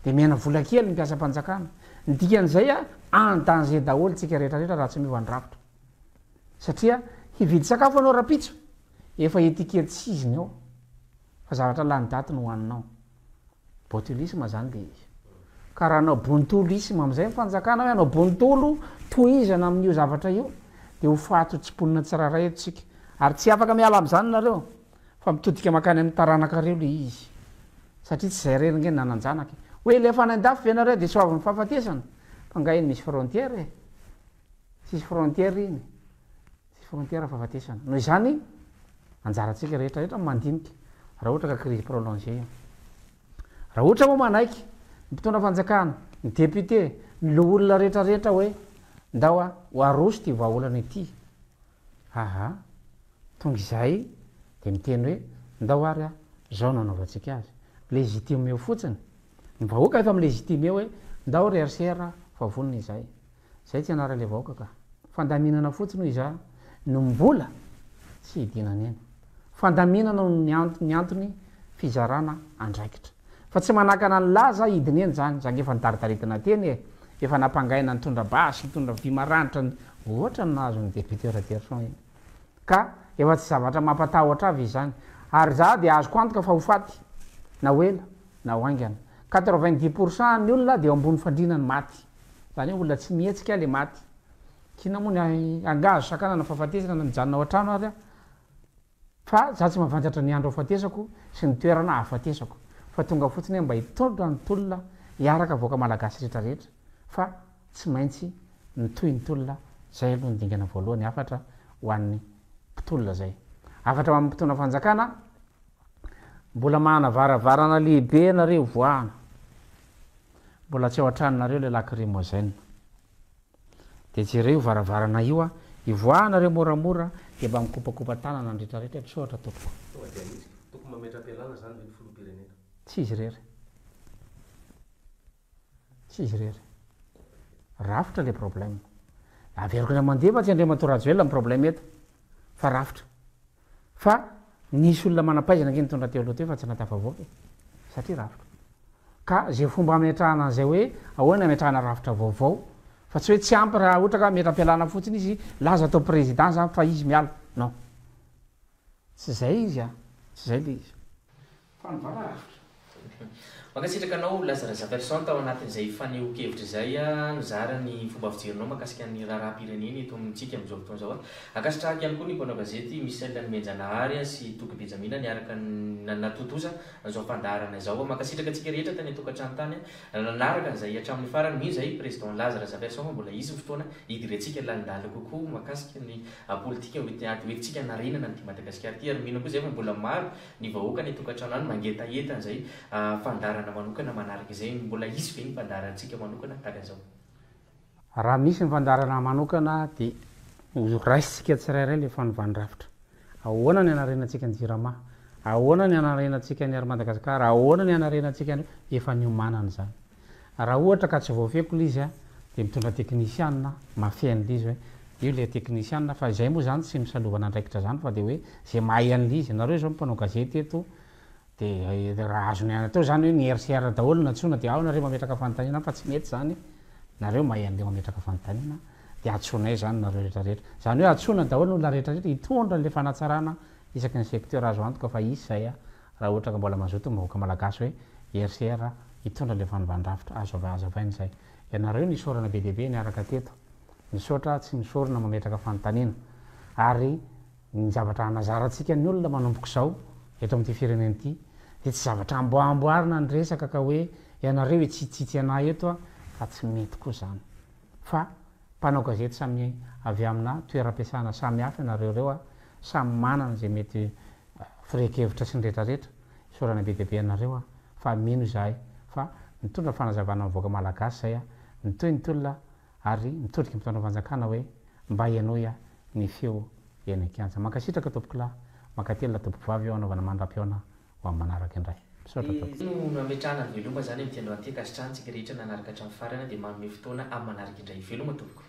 Speaker 5: de miaina vola kely ny mpiasam-panjakana. Ny dikan'izay a, en danger daholo tsika rehetra rehetra raha tsy miova ny rafitra. Satria hividy sakafo anao rapitso, efa étiquette tsy izy ny ao fa zavatra lany daty no hohaninao. Botulisme zany le izy. Ka raha hanao bontolisme amizay ny fanjakana hoe hanao bontolo tohizana amin'io zavatra io de ho faty ho tsiponina tsirairay eto tsika. Ary tsy afaka miala amizany nareo. Fa mitodika mankany amin'ny taranakareo le izy. Satria tsy zay irery nge no nanan-janaka e. Hoe lefa any an-dafy ve nareo dia soavin'ny fahafatesana? Fa nga iny misy frontière e. Tsisy frontière iny. Tsisy frontière fahafatesana. Noho izany, anjarantsika rehetra rehetra ny mandinika raha ohatra ka crise prolongée io. Raha ohatra moa manaiky ny mpitondra fanjakana, ny député, ny loholona rehetra rehetra hoe ndao a, ho aroso ity vahaolana ity. Aha, tonga izahay dia miteny hoe ndao ary a, zao no anaovantsika azy. Légitime eo fotsiny. Ny vahoaka efa mi-légitime hoe ndao ry RCR fa vonona izahay. Zay tsy anaran'ilay vahoaka ka. Fandaminana fotsiny hoy izaho no mbola tsy hidinana eny. Fandaminana no ny antony fizarana andraikitra. Fa tsy manakana ny laza hidina eny zany, za nge efa nitaritaritina teny e! Efa nampangaina nitondra basy, nitondra vy maranitra, ohatra ny nahazo ny député Rajerison iny. Ka efa tsy zavatra mampatahotra avy izany. Ary za dia azoko antoka fa ho faty, na ho ela na ho haingana. 90 pourcent ny olona dia eo ambony fandriana ny maty. Zany hoe olona tsy mihetsika le maty. K'inona moa ny angaha azo sakanana fahafatesana na mijanona ao an-trano ary aho. Fa za tsy mahafantatra ny andro hafatesako sy ny toerana hahafatesako fa tonga fotsiny aho mba hitondra ny tolona hiaraka vahoaka malagasy rehetra rehetra fa tsy maintsy mitohy ny tolona zay aloha ny dingana voalohany hafatra ho an'ny mpitolona zay. Hafatra ho an'ny mpitondra fanjakana mbola manana varavarana lehibe ianareo voahana. Mbola tsy ao an-tranonareo ilay lacrymogène. Dia jereo io varavarana io a, ivoahanareo moramora dia mba mikopakopa-tanana ny rehetra rehetra, misaotra tompoko.
Speaker 3: Tonga dia ahitsiko. Tokony mametra-pialana izany ve ny filoham-pirenena?
Speaker 5: Tsy izy irery. Tsy izy irery. Rafitra le problème. Averiko indray mandeha fa tsy Andriamatoa Rajoelina ny problème eto fa rafitra. Fa nisy olona manam-pahaizana ange nitondra teo aloha teo fa tsy nahatafavoaka e. Satria rafitra. Ka ze fomba ametrahana an'izay hoe ahoana ametrahana rafitra vaovao fa tsy hoe tsy ampy raha ohatra ka ametra-pialana fotsiny izy laza atao président zany fa izy miala. Non. Tsy zay izy a. Tsy zay le izy. Fanovana rafitra.
Speaker 1: Mankasitraka anao Laza Razafiarison tao anatin'izay fanehoan-kevitra izay nizara ny fomba fijerinao mahakasika ny raharaham-pirenena eto amintsika amin'izao fotoana izao. Ankasitrahako ihany koa ny mpanao gazety Michel Nomenjanahary sy Toky Benjamina niaraka nanatontosa an'izao fandaharana izao. Mankasitraka antsika rehetra tany an-tokantrano tany nanaraka an'izay hatramin'ny farany. Mino izahay Président Laza Razafiarison fa mbola hisy ny fotoana hidirantsika lalindalina kokoa mahakasika ny politika hoentintsika hanarenana an'ity Madagasikara ity ary mino koa izahay fa mbola maro ny vahoaka any an-tokantrano any mangetaheta an'izay fandaharana manokana manaraka izay. Mbola hisy ve ny fandaharantsika manokana tahaka an'izao?
Speaker 5: Raha misy ny fandaharana manokana dia ho raisintsika tsirairay ilay fanovàn-drafitra. Ahoana ny hanarenantsika ny Jirama? Ahoana ny hanarenantsika ny Air Madagascar? Ahoana ny hanarenantsika ny. Efa niomanana izany. Raha ohatra ka tsy voafehiko ilay izy dia mitondra teknisiana mahafehy an'ilay izy hoe io ilay teknisiana fa izay moa izany tsy misalovana andraikitra izany fa dia hoe izay mahay an'ilay izy. Nareo izao mpanao gazety eto dia raha azony atao izany hoe ny RCR daholo no antsoina dia ao nareo mametraka fanontaniana fa tsy mety izany, nareo mahay an'ilay mametraka fanontaniana dia antsoinay izany nareo rehetra rehetra. Izany hoe antsoina daholo ny olona rehetra rehetra hitondra an'ilay fanatsarana isaky ny secteur azo antoka fa hisy izay Raha ohatra ka mbola mazoto ny vahoaka malagasy hoe RCR hitondra ilay fanovàn-drafitra, azo hazavaina izay. Ianareo nisaorana be dia be niaraka teto. Misaotra tsy misorona mametraka fanontaniana. Ary ny zavatra hanazarantsika ny olona manomboka izao eto amin'ity firenena ity dia tsy zavatra amboamboarina ny resaka ka hoe ianareo hitsitsitsy anah eto fa tsy mety koa izany. Fa mpanao gazety samy avy amina toeram-piasana samy hafa ianareo ireo samy manana izay mety firehan-kevitra sy ny rehetra rehetra, isaorana be dia be anareo aho fa mino izahay fa mitondra fanazavana mivoaka malagasy izay aho, mitohy ny tolona ary mitodika mpitondra fanjakana hoe mba henoy aho ny feo eny an-kianja. Mankasitraka tompokolahy, mankatelina tompokovavy eo anaovana mandra-pihaona ho amin'ny manaraka indray. Misaotra tompoko.
Speaker 1: Izay no nametrahana ny veloma izany amin'ity androany ity, ankasitrahantsika rehetra nanaraka hatramin'ny farany dia manome fotoana amin'ny manaraka indray. Veloma tompoko.